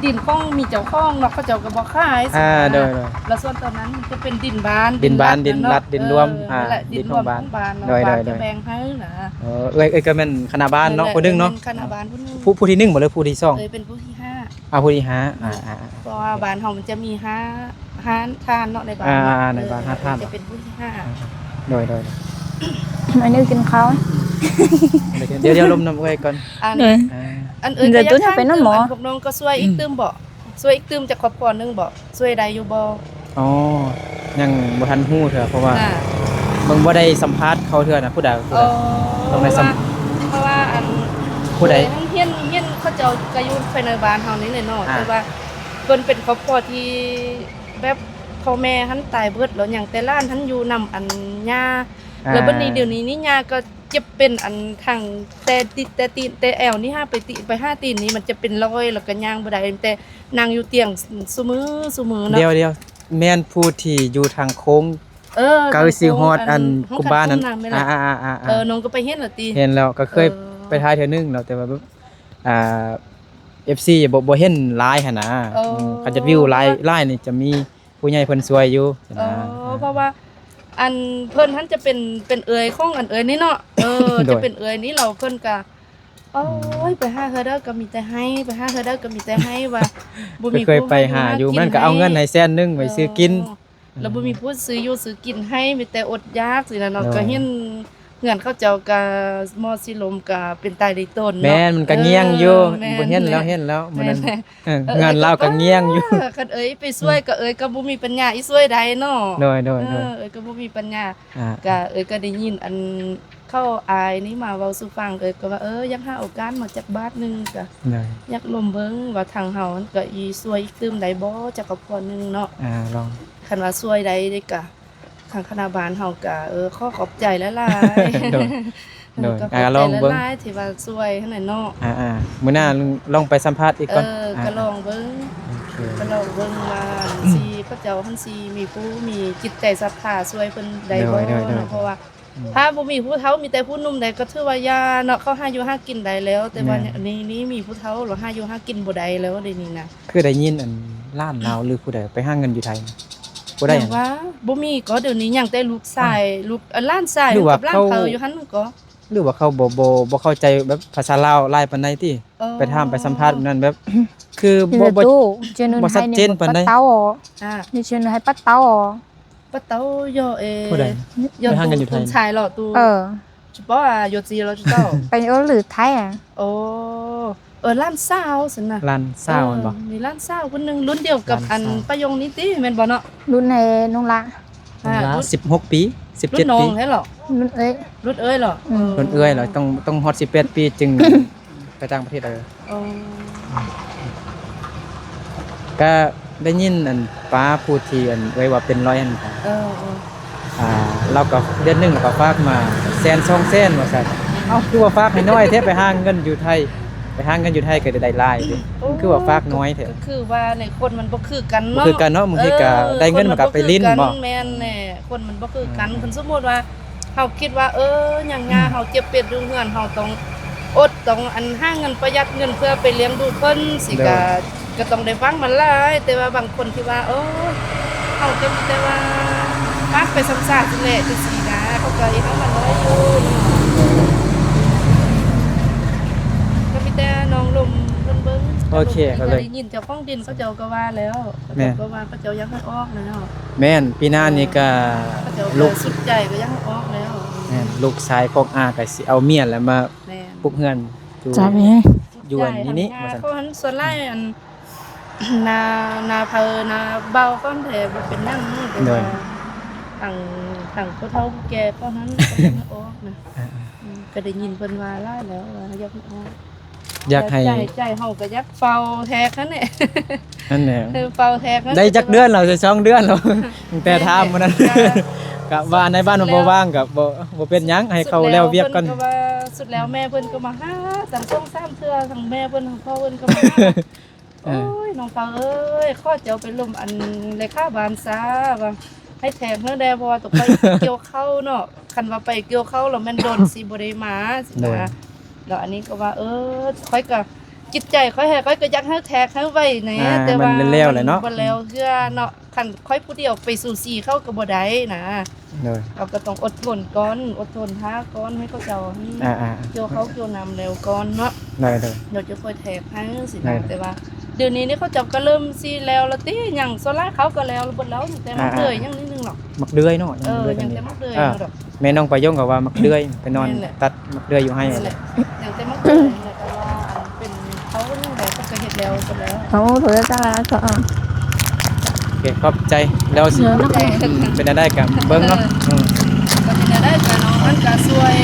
ດິນຂອງ ມີເຈົ້າຂອງເນາະ ເຂົາເຈົ້າກໍບໍ່ຂາຍ. ອ່າ ໂດຍໆ ແລ້ວສ່ວນຕົວນັ້ນຈະເປັນດິນບ້ານ ດິນບ້ານ ດິນລັດ ດິນລວມ. ເອີ ອ່າ ດິນຂອງບ້ານ ໂດຍໆ ແບ່ງໃຫ້ນະ. ເອີ ເອື້ອຍ ເອື້ອຍກໍແມ່ນຄະນະບ້ານເນາະ ເອີ ຜູ້ໜຶ່ງເນາະ ແມ່ນຄະນະບ້ານຜູ້ໜຶ່ງ. ຜູ້ ຜູ້ທີໜຶ່ງບໍ່ ຫຼືຜູ້ທີສອງ? ເອີ ເປັນຜູ້ທີຫ້າ. ອ່າ ຜູ້ທີຫ້າ. ອ່າໆ ເພາະວ່າບ້ານເຮົາມັນຈະມີຫ້າ ຫ້າທ່ານເນາະ ໃນບ້ານ ອ່າໆ ໃນບ້ານຫ້າທ່ານ ຈະເປັນຜູ້ທີຫ້າ. ໂດຍໆ ອັນນີ້ກິນເຂົ້າ ດຽວໆ ລົມນຳເອື້ອຍກ່ອນ. ອັນ ໂດຍ ອັນເອື້ອຍກໍຢາກຖາມຕື່ມ ອັນພວກນ້ອງກໍຊ່ວຍອີກຕື່ມບໍ່? ຊ່ວຍອີກຕື່ມຈັກຄອບຄົວໜຶ່ງບໍ່? ຊ່ວຍໄດ້ຢູ່ບໍ່? ອໍ ຍັງບໍ່ທັນຮູ້ເທື່ອ ເພາະວ່າ ອ່າ ເບິ່ງບໍ່ໄດ້ສຳພາດເຂົາເທື່ອນະ ຜູ້ໃດ ຜູ້ໃດ. ອໍ ຕ້ອງໄດ້ສຳ ເພາະວ່າ ເພາະວ່າ ອັນ ຜູ້ໃດ ເອີ ເຫັນ ເຫັນເຂົາເຈົ້າກໍຢູ່ພາຍໃນບ້ານເຮົານີ້ແຫຼະເນາະ. ອ່າ ແຕ່ວ່າເພິ່ນເປັນຄອບຄົວທີ່ແບບພໍ່ແມ່ຫັ້ນຕາຍເບິດແລ້ວ ຍັງແຕ່ຫຼານຫັ້ນຢູ່ນຳ ອັນ ຍ່າ. ອ່າ ແລ້ວບັດນີ້ດຽວນີ້ນີ້ຍ່າກໍເຈັບເປັນ ອັນ ທາງແຕ່ຕີ ແຕ່ຕີນ ແຕ່ແອວນີ້ຫາໄປຕີ ໄປຫາຕີນນີ້ມັນຈະເປັນລອຍ ແລ້ວກໍຍ່າງບໍ່ໄດ້ ມີແຕ່ ນັ່ງຢູ່ຕຽງຊຸມື້ ຊຸມື້ເນາະ. ດຽວໆ ແມ່ນຜູ້ທີ່ຢູ່ທາງໂຄ້ງ ເອີ ໃກ້ຊິຮອດ ທາງໂຄ້ງ ອັນ ອັນ ກຸມບ້ານນັ້ນ. ອ່າໆໆໆ ເອີ ນ້ອງກໍໄປເຫັນແລ້ວຕິ? ເຫັນແລ້ວ ກໍເຄີຍ ເອີ ໄປຖ່າຍເທື່ອໜຶ່ງແລ້ວ ແຕ່ວ່າແບບ ອ່າ ເອັຟຊີ ບໍ່ ບໍ່ເຫັນຫຼາຍຫັ້ນນະ. ເອີ ອືມ ຄັນຈະວິວຫຼາຍ ຫຼາຍນີ້ຈະມີຜູ້ໃຫຍ່ເພິ່ນຊ່ວຍຢູ່. ເອີ ຫັ້ນນະ ເພາະວ່າ ອັນ ເພິ່ນຫັ້ນຈະເປັນ ເປັນເອື້ອຍຂອງ ອັນ ເອື້ອຍນີ້ເນາະ. ເອີ ໂດຍ ຈະເປັນເອື້ອຍນີ້ ແລ້ວເພິ່ນກໍ ໂອ້ຍ ອືມ ໄປຫາເທື່ອໃດກໍມີແຕ່ໄຫ້ ໄປຫາເທື່ອໃດກໍມີແຕ່ໄຫ້ ວ່າບໍ່ມີ ເຄີຍໄປຫາຢູ່ ມັນກໍເອົາເງິນໃຫ້ແສນໜຶ່ງໄປຊື້ກິນ. ເອີ ແລ້ວບໍ່ມີຜູ້ຊື້ຢູ່ຊື້ກິນໃຫ້ ມີແຕ່ອົດຢາກຊີ້ນະເນາະ. ໂດຍ ກໍເຫັນເຮືອນເຂົາເຈົ້າກໍໝໍ້ສີລົມກໍເປັນຕາລີຕົນເນາະ. ແມ່ນ ມັນກໍງ່ຽງຢູ່. ເອີ ແມ່ນ ບໍ່ເຫັນແລ້ວ ເຫັນແລ້ວ ແມ່ນ ມື້ນັ້ນ ເອີ ເຮືອນລາວກໍງ່ຽງຢູ່. ເອີ ເອີ ຄັນເອື້ອຍໄປຊ່ວຍ ອືມ ກໍເອື້ອຍກໍບໍ່ມີປັນຍາອີ່ຊ່ວຍໃດເນາະ. ໂດຍໆໆ ເອີ ເອື້ອຍກໍບໍ່ມີປັນຍາ. ອ່າ ກະເອື້ອຍກໍໄດ້ຍິນ ອັນ ເຂົາອ້າຍນີ້ມາເວົ້າສູ່ຟັງ ເອື້ອຍກໍວ່າ ເອີ ຢາກຫາໂອກາດມາຈັກບາດໜຶ່ງ ກະ ໂດຍ ຢາກລົມເບິ່ງວ່າທາງເຮົາຫັ້ນກະອີ່ຊ່ວຍອີກຕື່ມໄດ້ບໍ່ ຈັກຄອບຄົວໜຶ່ງເນາະ. ອ່າ ລອງ ຄັນວ່າຊ່ວຍໄດ້ເດ້ກະ ທາງຄະນະບ້ານເຮົາກະ ເອີ ຂໍຂອບໃຈຫຼາຍໆ. ໂດຍ ໂດຍ ກໍຂອບໃຈຫຼາຍໆທີ່ວ່າຊ່ວຍຫັ້ນແຫຼະເນາະ. ອ່າໆ ມື້ໜ້າລອງໄປສຳພາດອີກກ່ອນ. ເອີ ອ່າ ກໍລອງເບິ່ງ ໂອເຄ ກໍລອງເບິ່ງວ່າ ອືມ ຊິ ເຂົາເຈົ້າຫັ້ນຊິມີຜູ້ມີຈິດໃຈສັດທາຊ່ວຍເພິ່ນໄດ້ບໍ່ເນາະ. ໂດຍໆໆ ເພາະວ່າ ອືມ ຖ້າບໍ່ມີຜູ້ເຖົ້າ ມີແຕ່ຜູ້ໜຸ່ມໃດກໍຖືວ່າຢ່າເນາະ ເຂົາຫາຢູ່ຫາກິນໄດ້ແລ້ວ. ແຕ່ວ່າ ແມ່ນ ນີ້ ນີ້ມີຜູ້ເຖົ້າແລ້ວຫາຢູ່ຫາກິນບໍ່ໄດ້ແລ້ວ ດຽວນີ້ນະ. ຄືໄດ້ຍິນ ອັນ ຫຼານລາວ ຫຼືຜູ້ໃດໄປຫາເງິນຢູ່ໄທ ຜູ້ໃດ ຍັງວ່າບໍ່ມີ ກໍດຽວນີ້ຍັງແຕ່ລູກຊາຍ ອ່າ ລູກ ເອີ ຫຼານຊາຍ ຫຼືວ່າ ກັບຫຼານເຖົ້າຢູ່ຫັ້ນກໍ ຫຼືວ່າເຂົາບໍ່ ບໍ່ ບໍ່ເຂົ້າໃຈແບບພາສາລາວຫຼາຍປານໃດຕິ? ເອີ ໄປຖາມໄປສຳພາດນັ້ນແບບ ຄືບໍ່ ບໍ່ ບໍ່ຊັດເຈນປານໃດ. ອ່າ ປະເຕົາ ເອີ ຜູ້ໃດ ໄປຫາເງິນຢູ່ໄທ ເອີ ເອີ ຫຼານສາວຊັ້ນນະ ຫຼານສາວແມ່ນບໍ່? ເອີ ມີຫຼານສາວຄົນໜຶ່ງ ລຸ້ນດຽວກັບ ອັນ ປາຍົງນີ້ຕິ ແມ່ນບໍ່ເນາະ? ລຸ້ນໃຫ້ນ້ອງລະ ອ່າ ລຸ້ນ ສິບຫົກປີ ສິບເຈັດປີ ລຸ້ນນ້ອງແທ້ເນາະ ລຸ້ນເອື້ອຍ ລຸ້ນເອື້ອຍເນາະ. ອືມ ເອີ ລຸ້ນເອື້ອຍແລ້ວ ຕ້ອງ ຕ້ອງຮອດສິບແປດປີຈຶ່ງໄປຕ່າງປະເທດ. ເອີ ອໍ ກະໄດ້ຍິນ ອັນ ປ້າຜູ້ທີ່ ອັນ ເອື້ອຍວ່າເປັນລອຍຫັ້ນ ເອີ ອ່າ ລາວກໍເດືອນໜຶ່ງລາວກໍຝາກມາແສນສອງແສນວ່າຊັ້ນ. ເອົ້າ ຄືວ່າຝາກໃຫ້ນ້ອຍແທ້ ໄປຫາເງິນຢູ່ໄທ ໄປຫາເງິນຢູ່ໄທກໍໄດ້ຫຼາຍເດ້ ຄືວ່າຝາກນ້ອຍແທ້. ກໍຄືວ່າໃນຄົນມັນບໍ່ຄືກັນເນາະ ບໍ່ຄືກັນເນາະ ບາງທີກໍ ເອີ ໄດ້ເງິນມັນກໍໄປຫຼິ້ນບໍ? ແມ່ນແຫຼະ ຄົນມັນບໍ່ຄືກັນ. ຄັນສົມມຸດວ່າເຮົາຄິດວ່າ ເອີ ຫຍັງຍາ ເຮົາເຈັບເປັນຢູ່ເຮືອນ ເຮົາຕ້ອງອົດ ຕ້ອງ ອັນ ຫາເງິນ ປະຢັດເງິນເພື່ອໄປລ້ຽງດູເພິ່ນ ຊິກະ ກໍຕ້ອງໄດ້ຫວັງມາຫຼາຍ. ແຕ່ວ່າບາງຄົນທີ່ວ່າ ເອີ ເຮົາກໍມີແຕ່ວ່າຝາກໄປຊ່ຳຊາຊີ້ແຫຼະ ຈັ່ງຊີ້ນະ ເຂົາກໍເຮັດເອົາມານ້ອຍຢູ່ ກໍມີແຕ່ນ້ອງລົມເພິ່ນເບິ່ງ. ໂອເຄ ກໍໄດ້ຍິນເຈົ້າຂອງດິນເຂົາເຈົ້າກໍວ່າແລ້ວ ເຂົາເຈົ້າກໍວ່າເຂົາເຈົ້າຢາກໃຫ້ອອກແລ້ວ. ແມ່ນ ປີໜ້ານີ້ກໍ ເອີ ເຂົາເຈົ້າກໍສຸດໃຈ ກໍຢາກໃຫ້ອອກແລ້ວ. ແມ່ນ ລູກຊາຍຂອງອາກໍຊິເອົາເມຍແລ້ວມາ ແມ່ນ ປຸກເຮືອນຢູ່ ຢູ່ອັນນີ້ນີ້ ວ່າຊັ້ນ. ເຂົາຫັ້ນສ່ວນຫຼາຍ ອັນ ນາ ນາເພີ ນາເບົາກ່ອນແທ້ ບໍ່ເປັນຫຍັງ ແຕ່ວ່າ ໂດຍ ທາງ ທາງຜູ້ເຖົ້າຜູ້ແກ່ເຂົາຫັ້ນ ເຂົາຢາກໃຫ້ອອກນະ. ອ່າໆ ອືມ ກໍໄດ້ຍິນເພິ່ນວ່າຫຼາຍແລ້ວວ່າຢາກໃຫ້ອອກ. ຢາກໃຫ້ ໃຈ ໃຈເຮົາກໍຢາກເຝົ້າແທກຫັ້ນແຫຼະ ນັ້ນແຫຼະ ຄືເຝົ້າແທກຫັ້ນ ໄດ້ຈັກເດືອນແລ້ວ? ໄດ້ສອງເດືອນແລ້ວ ຕັ້ງແຕ່ຖາມມື້ນັ້ນ ແມ່ນໆ ກໍວ່າໃນບ້ານມັນບໍ່ວ່າງ ກໍບໍ່ ບໍ່ເປັນຫຍັງ ໃຫ້ເຂົາແລ້ວວຽກກ່ອນ ສຸດແລ້ວເພິ່ນກໍວ່າ ສຸດແລ້ວແມ່ເພິ່ນກໍມາຫາ ສອງສາມເທື່ອ ທັງແມ່ເພິ່ນ ທັງພໍ່ເພິ່ນກໍມາຫາ ເອີ ໂອ້ຍ ນ້ອງເຖົ້າເອີຍ ຂໍເຈົ້າໄປລົມອັນເລຂາບ້ານຊາ ວ່າໃຫ້ແທກເຮົາແດ່ ເພາະວ່າຕົວຂ້ອຍກ່ຽວເຂົ້າເນາະ ຄັນວ່າໄປກ່ຽວເຂົ້າແລ້ວແມ່ນດົນຊິບໍ່ໄດ້ມາຊີ້ນະ ໂດຍ ແລ້ວອັນນີ້ກໍວ່າ ເອີ ຂ້ອຍກໍ ຈິດໃຈຂ້ອຍໃຫ້ ຂ້ອຍກໍຢາກໃຫ້ແທກໃຫ້ໄວແດ່ ອ່າ ແຕ່ວ່າມັນແລ້ວແຫຼະເນາະ ມັນບໍ່ແລ້ວເທື່ອເນາະ ຄັນຂ້ອຍຜູ້ດຽວໄປສູສີເຂົາກໍບໍ່ໄດ້ນະ ໂດຍ ເຮົາກໍຕ້ອງອົດທົນກ່ອນ ອົດທົນຖ້າກ່ອນ ໃຫ້ເຂົາເຈົ້າ ອ່າໆ ກ່ຽວເຂົ້າກ່ຽວນ້ຳແລ້ວກ່ອນເນາະ ໂດຍໆ ດຽວຈະຄ່ອຍແທກໃຫ້ຊີ້ນະ ໂດຍ ແຕ່ວ່າດຽວນີ້ນີ້ເຂົາເຈົ້າກໍເລີ່ມຊິແລ້ວລະຕິ ຫຍັງສ່ວນຫຼາຍເຂົາກໍແລ້ວເບິດແລ້ວ ຍັງແຕ່ໝາກເດືອຍ ອ່າໆ ຍັງນິດໜຶ່ງດອກ ໝາກເດືອຍເນາະ ເອີ ຍັງເດືອຍ ຍັງແຕ່ໝາກເດືອຍ ອ່າ ເນາະດອກ ແມ່ນ້ອງປາຍົງກໍວ່າໝາກເດືອຍ ໄປນອນ ແມ່ນແຫຼະ ຕັດໝາກເດືອຍຢູ່ໄຮ່ ແມ່ນແຫຼະ ຍັງແຕ່ໝາກເດືອຍ ແລ້ວກໍວ່າອັນເປັນ ເຂົາຍັງແບບເພິ່ນກໍເຮັດແລ້ວເບິດແລ້ວ ເຂົາເພິ່ນກໍ ໂອເຄ ຂອບໃຈ ແລ້ວຊິ ເອີ ເນາະ ເປັນແນວໃດກໍເບິ່ງເນາະ ເອີ ອືມ ກໍເປັນແນວໃດກໍນ້ອງມັນກໍຊ່ວຍ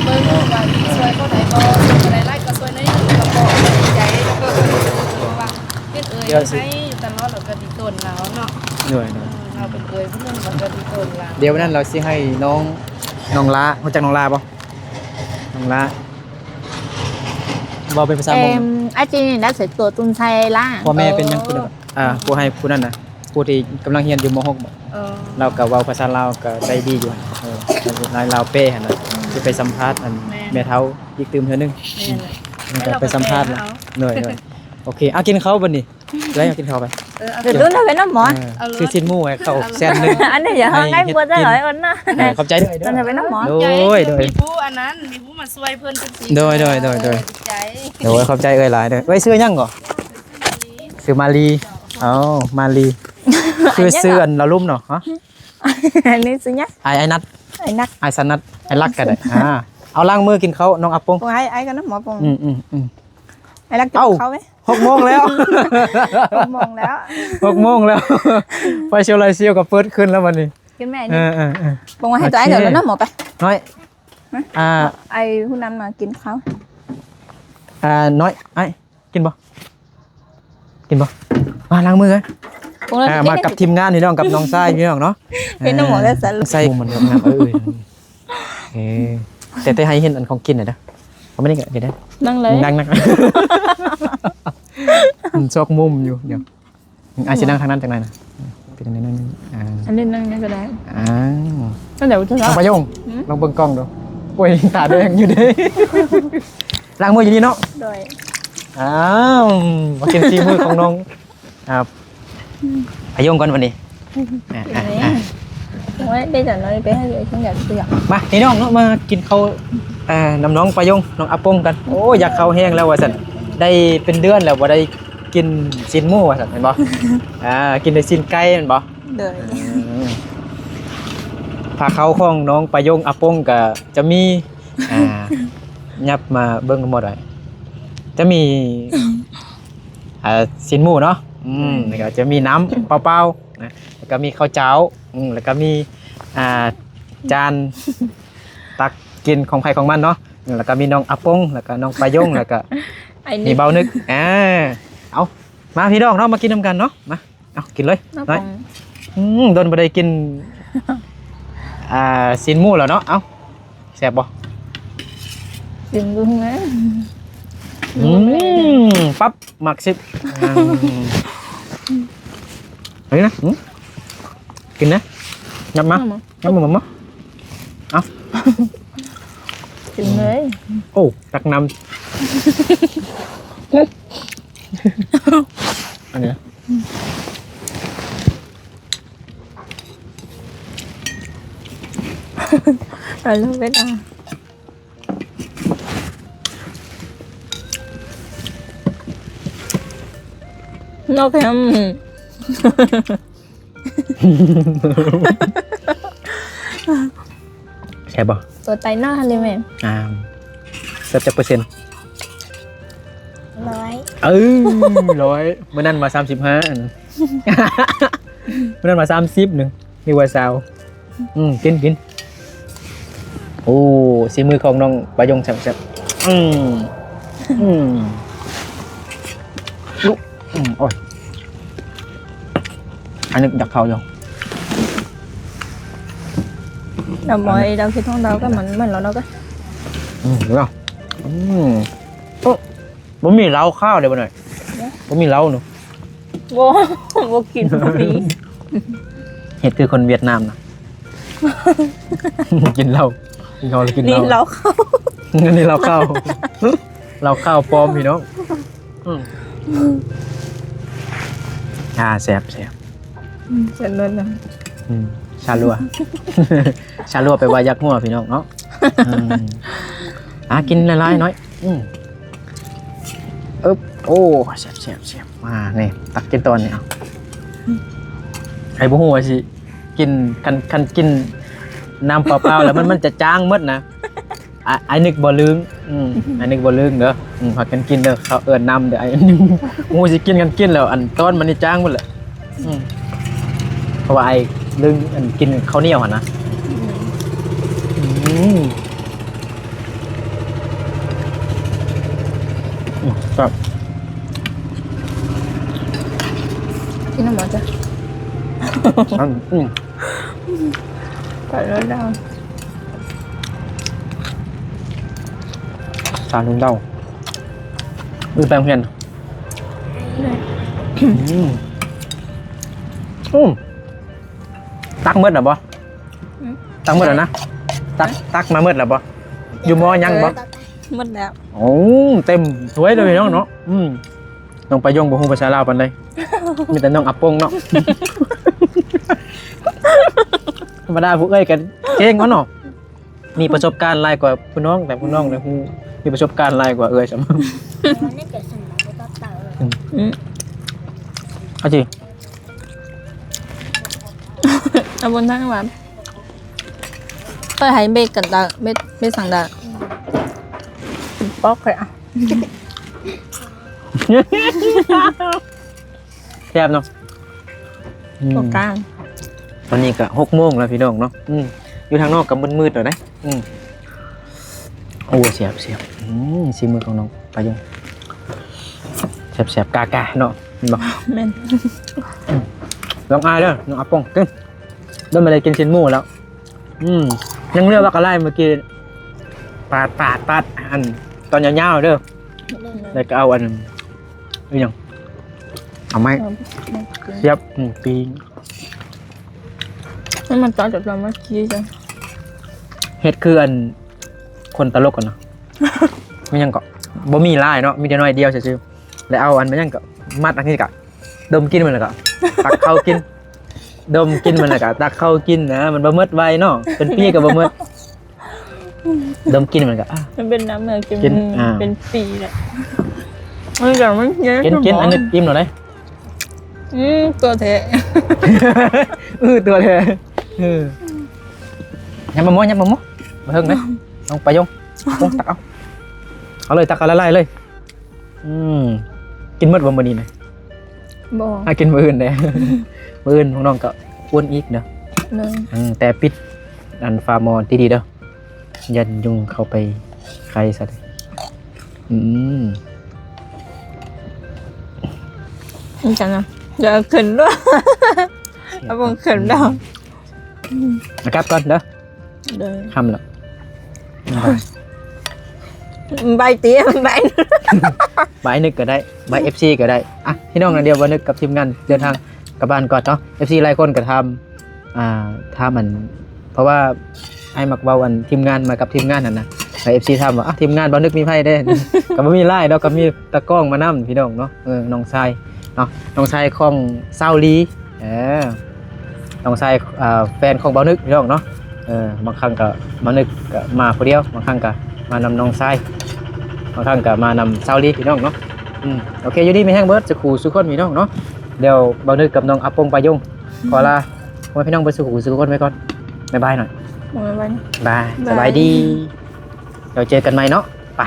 ເບິ່ງວ່າຊິຊ່ວຍເທົ່າໃດບໍ່ ຊ່ວຍເທົ່າໃດຫຼາຍກໍຊ່ວຍໜ້ອຍໜຶ່ງ ກໍພໍໃຈ ເພາະວ່າເຫັນເອີຍໃຫ້ຢູ່ຕະຫຼອດ ແລ້ວກໍດີຕົນລາວເນາະ ໂດຍໆ ເອີ ລາວເປັນເອີຍຜູ້ໜຶ່ງ ແລ້ວກໍດີຕົນລາວ ດຽວວັນນັ້ນລາວຊິໃຫ້ນ້ອງ ນ້ອງລາ ຮູ້ຈັກນ້ອງລາບໍ່? ນ້ອງລາ ເວົ້າເປັນພາສາມົ້ງ ເອີມ ອາຈິນນີ້ນະ ໃສ່ຕົວຕຸນໄຊລາ ພໍ່ແມ່ເປັນຫຍັງຜູ້ນັ້ນ ອ່າ ຜູ້ໃຫ້ຜູ້ນັ້ນນະ ຜູ້ທີ່ກຳລັງຮຽນຢູ່ ມໍຫົກ ບໍ່ ເອີ ລາວກໍເວົ້າພາສາລາວກໍໄດ້ດີຢູ່ ເອີ ລາວ ລາວແປຫັ້ນນະ ອືມ ຊິໄປສຳພາດອັນ ແມ່ນ ແມ່ເຖົ້າອີກຕື່ມເທື່ອໜຶ່ງ ແມ່ນແຫຼະ ອືມ ແລ້ວກໍໄປສຳພາດລາວ ໂດຍໆ ໂອເຄ ເອົາ ກິນເຂົ້າບັດນີ້ ໄດ້ ເອົາ ກິນເຂົ້າໄປ ເອີ ເອົາ ເປັນລຸ້ນເອົາໄປນຳໝໍ ເອີ ຊື້ຊີ້ນໝູໃຫ້ເຂົາແສນໜຶ່ງ ອັນນີ້ຢ່າເຮົາໃຫ້ເຮັດກິນ ເອີ ຂອບໃຈເດີ ເອົາໄປນຳໝໍ ໂດຍໆ ມີຜູ້ອັນນັ້ນ ມີຜູ້ມາຊ່ວຍເພິ່ນຈັ່ງຊີ້ ໂດຍໆໆໆ ເອີ ຂອບໃຈ ໂດຍ ຂອບໃຈເອື້ອຍຫຼາຍເດີ ເອື້ອຍຊື່ຫຍັງກໍ? ຊື່ມາລີ ເອົ້າ ມາລີ ຄືຊື່ອັນລາວລຸ່ມເນາະ ຮະ ອັນນີ້ຊື່ຫຍັງ? ອ້າຍ ອ້າຍນັດ ອ້າຍນັດ ອ້າຍສະນັດ ອ້າຍລັກກໍໄດ້ ອ່າ ເອົາ ລ້າງມືກິນເຂົ້າ ນ້ອງອາປົງ ໂອ້ຍ ອ້າຍ ອ້າຍກໍນຳໝໍປົງ ອືມໆໆ ອ້າຍລັກກິນເຂົ້າໄໝ? ຫົກໂມງແລ້ວ ຫົກໂມງແລ້ວ ຫົກໂມງແລ້ວ ໄຟໂຊລາເຊວກໍເປີດຂຶ້ນແລ້ວບັດນີ້ ກິນແມ່ ເອີໆໆ ປົງວ່າໃຫ້ຕົວອ້າຍເດີແລ້ວນຳໝໍໄປ ນ້ອຍ ອ່າ ອ້າຍຜູ້ນຳມາກິນເຂົ້າ ອ່າ ນ້ອຍ ອ້າຍ ກິນບໍ່? ກິນບໍ່? ມາລ້າງມືກັນ ພວກເຮົາ ອ່າ ກິນ ມາກັບທີມງານພີ່ນ້ອງ ກັບນ້ອງຊາຍພີ່ນ້ອງເນາະ ເປັນນ້ຳໝໍແລ້ວຊັ້ນ ໃສ່ໝູມັນເນາະ ເອີ ເອີ ແຕ່ ແຕ່ໃຫ້ເຫັນອັນຂອງກິນໜ້ອຍເດີ ເອົາມານີ້ກໍໄດ້ ນັ່ງເລີຍ ນັ່ງ ນັ່ງ ອືມ ຊອກມຸມຢູ່ ດຽວ ອືມ ອ້າຍຊິນັ່ງທາງນັ້ນຈັກໜ່ອຍນະ ເປັນຈັ່ງໃດໜ້ອຍໜຶ່ງ ອ່າ ອັນນີ້ນັ່ງນີ້ກໍໄດ້ ອ້າວ ນັ້ນແຫຼະ ນ້ອງປາຍົງ ອືມ ລອງເບິ່ງກ້ອງດູ ໂອ້ຍ ຕາແດງຢູ່ເດ້ ລ້າງມືຢູ່ນີ້ເນາະ ໂດຍ ອ້າວ ມາກິນສີມືຂອງນ້ອງ ອ່າ ອາຍົງກ່ອນວັນນີ້ ອືມ ອ່າ ກິນແລ້ວ ອ່າ ໂອ້ຍ ໄດ້ຈັກໜ້ອຍໄປໃຫ້ເອື້ອຍກິນ ຢາກ ຢາກ ມາພີ່ນ້ອງເນາະ ມາກິນເຂົ້າ ອ່າ ນຳນ້ອງປາຍົງ ນ້ອງອາປົງກັນ ໂອ້ຍ ຢາກເຂົ້າແຮງແລ້ວວ່າຊັ້ນ ໄດ້ເປັນເດືອນແລ້ວບໍ່ໄດ້ກິນຊີ້ນໝູວ່າຊັ້ນ ເຫັນບໍ່ ອ່າ ກິນແຕ່ຊີ້ນໄກ່ແມ່ນບໍ່ ໂດຍ ອ່າ ພາເຂົ້າຂອງນ້ອງປາຍົງ ອາປົງກະຈະມີ ອ່າ ຫຍັບມາເບິ່ງໝົດໄວ້ ຈະມີ ອ່າ ຊີ້ນໝູເນາະ ອືມ ອືມ ແລ້ວກໍຈະມີນ້ຳເປົ່າໆ ນະ ແລ້ວກໍມີເຂົ້າເຈົ້າ ອືມ ແລ້ວກໍມີ ອ່າ ຈານຕັກກິນຂອງໃຜຂອງມັນເນາະ ອືມ ແລ້ວກໍມີນ້ອງອາປົງ ແລ້ວກໍນ້ອງປາຍົງ ແລ້ວກໍມີເບົານຶກ ອ່າ ເອົາ ມາພີ່ນ້ອງເນາະ ມາກິນນຳກັນເນາະ ມາ ເອົາ ກິນເລີຍ ນ້ອງ ນ້ອຍ ອືມ ດົນບໍ່ໄດ້ກິນ ອ່າ ຊີ້ນໝູແລ້ວເນາະ ເອົາ ແຊບບໍ່? ກິນເບິ່ງແຫຼະ ອືມ ປັບ ໝາກສິບ ອືມ ເອົານີ້ນະ ອືມ ກິນນະ ຫຍັບມາ ຫຍັບມາ ຫຍັບມາ ເອົາ ກິນເລີຍ ໂອ້ ຕັກນ້ຳ ອັນນີ້ນະ I love it ອ່ະ ນອກແຮມ ແຊບບໍ່? ຕົວໄຕໜ້າເລີຍແມ່. ອ່າ ແຊບຈັກເປີເຊັນ? ຮ້ອຍ. ເອີ ຮ້ອຍ. ມື້ນັ້ນວ່າສາມສິບຫ້າ ອັນ ມື້ນັ້ນວ່າສາມສິບໜຶ່ງ ນີ້ວ່າຊາວ. ອືມ ກິນ ກິນ. ໂອ້ ສີມືຂອງນ້ອງປາຍົງແຊບໆ. ອືມ ອືມ. ອືມ ໂອ້ຍ ອັນນີ້ຢາກເຂົ້າຢູ່ ດາວບອຍ ດາວຄິດຂອງດາວກໍມັນ ມັນແລ້ວເນາະກໍ ອືມ ເນາະ ອືມ ໂອ້ ບໍ່ມີເຫຼົ້າຂາວເດ້ບໍ່ໜ້ອຍ ບໍ່ມີເຫຼົ້າເນາະ ບໍ່ ບໍ່ກິນ ບໍ່ມີ ເຮັດຄືຄົນຫວຽດນາມນະ ກິນເຫຼົ້າ ກິນເຫຼົ້າ ກິນເຫຼົ້າ ນີ້ເຫຼົ້າຂາວ ນີ້ເຫຼົ້າຂາວ ເຫຼົ້າຂາວປອມພີ່ນ້ອງ ອືມ ອ່າ ແຊບໆ ອືມ ເປັນເລີດນະ ອືມ ຊາລົວ ຊາລົວແປວ່າຢາກຫົວພີ່ນ້ອງເນາະ ອືມ ອ່າ ກິນຫຼາຍໆໜ້ອຍ ອືມ ເອີບ ໂອ້ ແຊບໆໆ ມາ ນີ້ ຕັກກິນຕອນນີ້ ເອົາ ໃຜບໍ່ຮູ້ວ່າຊິກິນ ຄັນ ຄັນກິນນ້ຳເປົ່າໆ ແລ້ວມັນ ມັນຈະຈາງໝົດນະ ອາ ອ້າຍນຶກບໍ່ລຶງ ອືມ ອ້າຍນຶກບໍ່ລຶງເດີ ອືມ ພາກັນກິນເດີ ເຂົາເອີ້ນນ້ຳເດີ ອ້າຍນຶກ ໝູ່ຊິກິນກັນກິນແລ້ວ ອັນຕອນມັນນີ້ຈາງໝົດແຫຼະ ອືມ ເພາະວ່າອ້າຍລຶກ ອັນ ກິນເຂົ້າໜຽວຫັ້ນນະ ອືມ ອືມ ອືມ ແຊບ ກິນນ້ຳໝໍ້ຈ້ະ ອັນ ອືມ ໄປແລ້ວດາວ ສາວລຸງເດົາ ມື້ໄປໂຮງຮຽນ ອືມ ອືມ ຕັກໝົດແລ້ວບໍ່? ອືມ ຕັກໝົດແລ້ວນະ ຕັກ ຕັກມາໝົດແລ້ວບໍ່? ຢູ່ໝໍ້ຍັງບໍ່? ເອີ ໝົດແລ້ວ ໂອ້ ເຕັມຖ້ວຍເລີຍເນາະ ເນາະ ອືມ ນ້ອງປາຍົງບໍ່ຮູ້ພາສາລາວປານໃດ ມີແຕ່ນ້ອງອາປົງເນາະ ທຳມະດາຜູ້ເອື້ອຍກໍເກັ່ງເນາະ ມີປະສົບການຫຼາຍກວ່າຜູ້ນ້ອງ ແຕ່ຜູ້ນ້ອງນະຮູ້ ມີປະສົບການຫຼາຍກວ່າເອື້ອຍຊ້ຳ ອືມ ເອົາຊິ ເອົາບົນທາງຫວານ ເປີດໃຫ້ເບກກັນຕາ ເບກ ເບກສັງດາ ປອກເລີຍອະ ແຊບເນາະ ອືມ ຕອນນີ້ກໍຫົກໂມງແລ້ວພີ່ນ້ອງເນາະ ອືມ ຢູ່ທາງນອກກໍມືດໆແລ້ວເດ້ ອືມ ໂອ້ ແຊບໆ ອືມ ສີມືຂອງນ້ອງປາຍົງ ແຊບໆ ກາໆ ເນາະ ແມ່ນບໍ່? ແມ່ນ ອືມ ລອງອາຍເດີ ນ້ອງອາປົງ ກິນ ໂດນບໍ່ໄດ້ກິນຊີ້ນໝູແລ້ວ ອືມ ຍັງເຫຼືອບັກກະຫຼາຍມື້ກີ້ ປາດ ປາດ ປາດ ອັນ ຕອນຍາວໆເດີ ແລ້ວກໍເອົາອັນ ອີຫຍັງ ເອົາໄມ້ ເອົາໄມ້ ສຽບ ອືມ ປີ້ງ ໃຫ້ມັນຕັດຈາກຕົວເມື່ອກີ້ຈ້ະ ເຮັດຄືອັນ ຄົນຕະຫຼົກຫັ້ນນະ ມີຫຍັງເກາະ ບໍ່ມີຫຼາຍເນາະ ມີແຕ່ໜ້ອຍດຽວຊື່ໆ ແລ້ວເອົາອັນ ມີຫຍັງເກາະ ມັດອັນນີ້ກະ ດົມກິນມັນແລ້ວກໍ ຕັກເຂົ້າກິນ ດົມກິນມັນແລ້ວກໍ ຕັກເຂົ້າກິນນະ ມັນບໍ່ໝົດໄວເນາະ ເປັນປີກໍບໍ່ໝົດ ດົມກິນມັນກໍ ອາ ມັນເປັນນ້ຳເໝືອກ ກິນ ອືມ ອ່າ ເປັນປີແລ້ວ ມັນກໍມັນ ກິນ ກິນ ສມອງ ອັນນີ້ອີ່ມແລ້ວເດ້ ອືມ ຕົວແທ້ ເອີ ຕົວແທ້ ເອີ ຍັບມາໝໍ້ ຍັບມາໝໍ້ ບໍ່ເຖິງເດ້ ນ້ອງປາຍົງ ໂອ້ ຕັກເອົາ ເອົາເລີຍ ຕັກເອົາຫຼາຍໆເລີຍ ອືມ ກິນໝົດບໍ່ມື້ນີ້ນະ? ບໍ່ ຫາກິນມື້ອື່ນເດ້ ມື້ອື່ນພວກນ້ອງກໍອຸ່ນອີກເດີ ໂດຍ ອືມ ແຕ່ປິດອັນຝາໝໍ້ດີໆເດີ ຢ້ານຍຸງເຂົ້າໄປໄຂ່ຊະເດ້ ອືມ ຈັ່ງນະ ຢ່າເຂີນດ້ວຍ ເອົາບໍ່ເຂີນດອກ ອືມ ກັບກ່ອນເດີ ໂດຍ ຄ່ຳແລ້ວ ບາຍ ບາຍຕິ ບາຍ ບາຍນຶກກໍໄດ້ ບາຍເອັຟຊີກໍໄດ້ ອ່ະ ພີ່ນ້ອງ ດຽວບ່າວນຶກກັບທີມງານເດີນທາງກັບບ້ານກ່ອນເນາະ ເອັຟຊີຫຼາຍຄົນກໍຖາມ ອ່າ ຖາມອັນ ເພາະວ່າອ້າຍມັກເວົ້າອັນທີມງານມາກັບທີມງານຫັ້ນນະ ແລ້ວເອັຟຊີຖາມວ່າ ອ່ະ ທີມງານບ່າວນຶກມີໃຜແດ່ ກໍບໍ່ມີຫຼາຍດອກ ກໍມີຕາກ້ອງມານຳ ພີ່ນ້ອງເນາະ ເອີ ນ້ອງຊາຍເນາະ ນ້ອງຊາຍຂອງສາວລີ ເອີ ນ້ອງຊາຍ ເອີ ແຟນຂອງບ່າວນຶກ ພີ່ນ້ອງເນາະ ເອີ ບາງຄັ້ງກໍບ່າວນຶກກໍມາຜູ້ດຽວ ບາງຄັ້ງກໍມານຳນ້ອງຊາຍ ບາງຄັ້ງກໍມານຳສາວລີ ພີ່ນ້ອງເນາະ ອືມ ໂອເຄ ຢູ່ດີມີແຮງເບິດສູ່ຄູ່ສູ່ຄົນ ພີ່ນ້ອງເນາະ ດຽວບ່າວນຶກກັບນ້ອງອາປົງປາຍົງ ຂໍລາພໍ່ແມ່ພີ່ນ້ອງເບິດສູ່ຄູ່ສູ່ຄົນໄວ້ກ່ອນ ບາຍບາຍໜ້ອຍ ບາຍບາຍ ບາຍ ສະບາຍດີ ດຽວເຈີກັນໃໝ່ເນາະ ໄປ.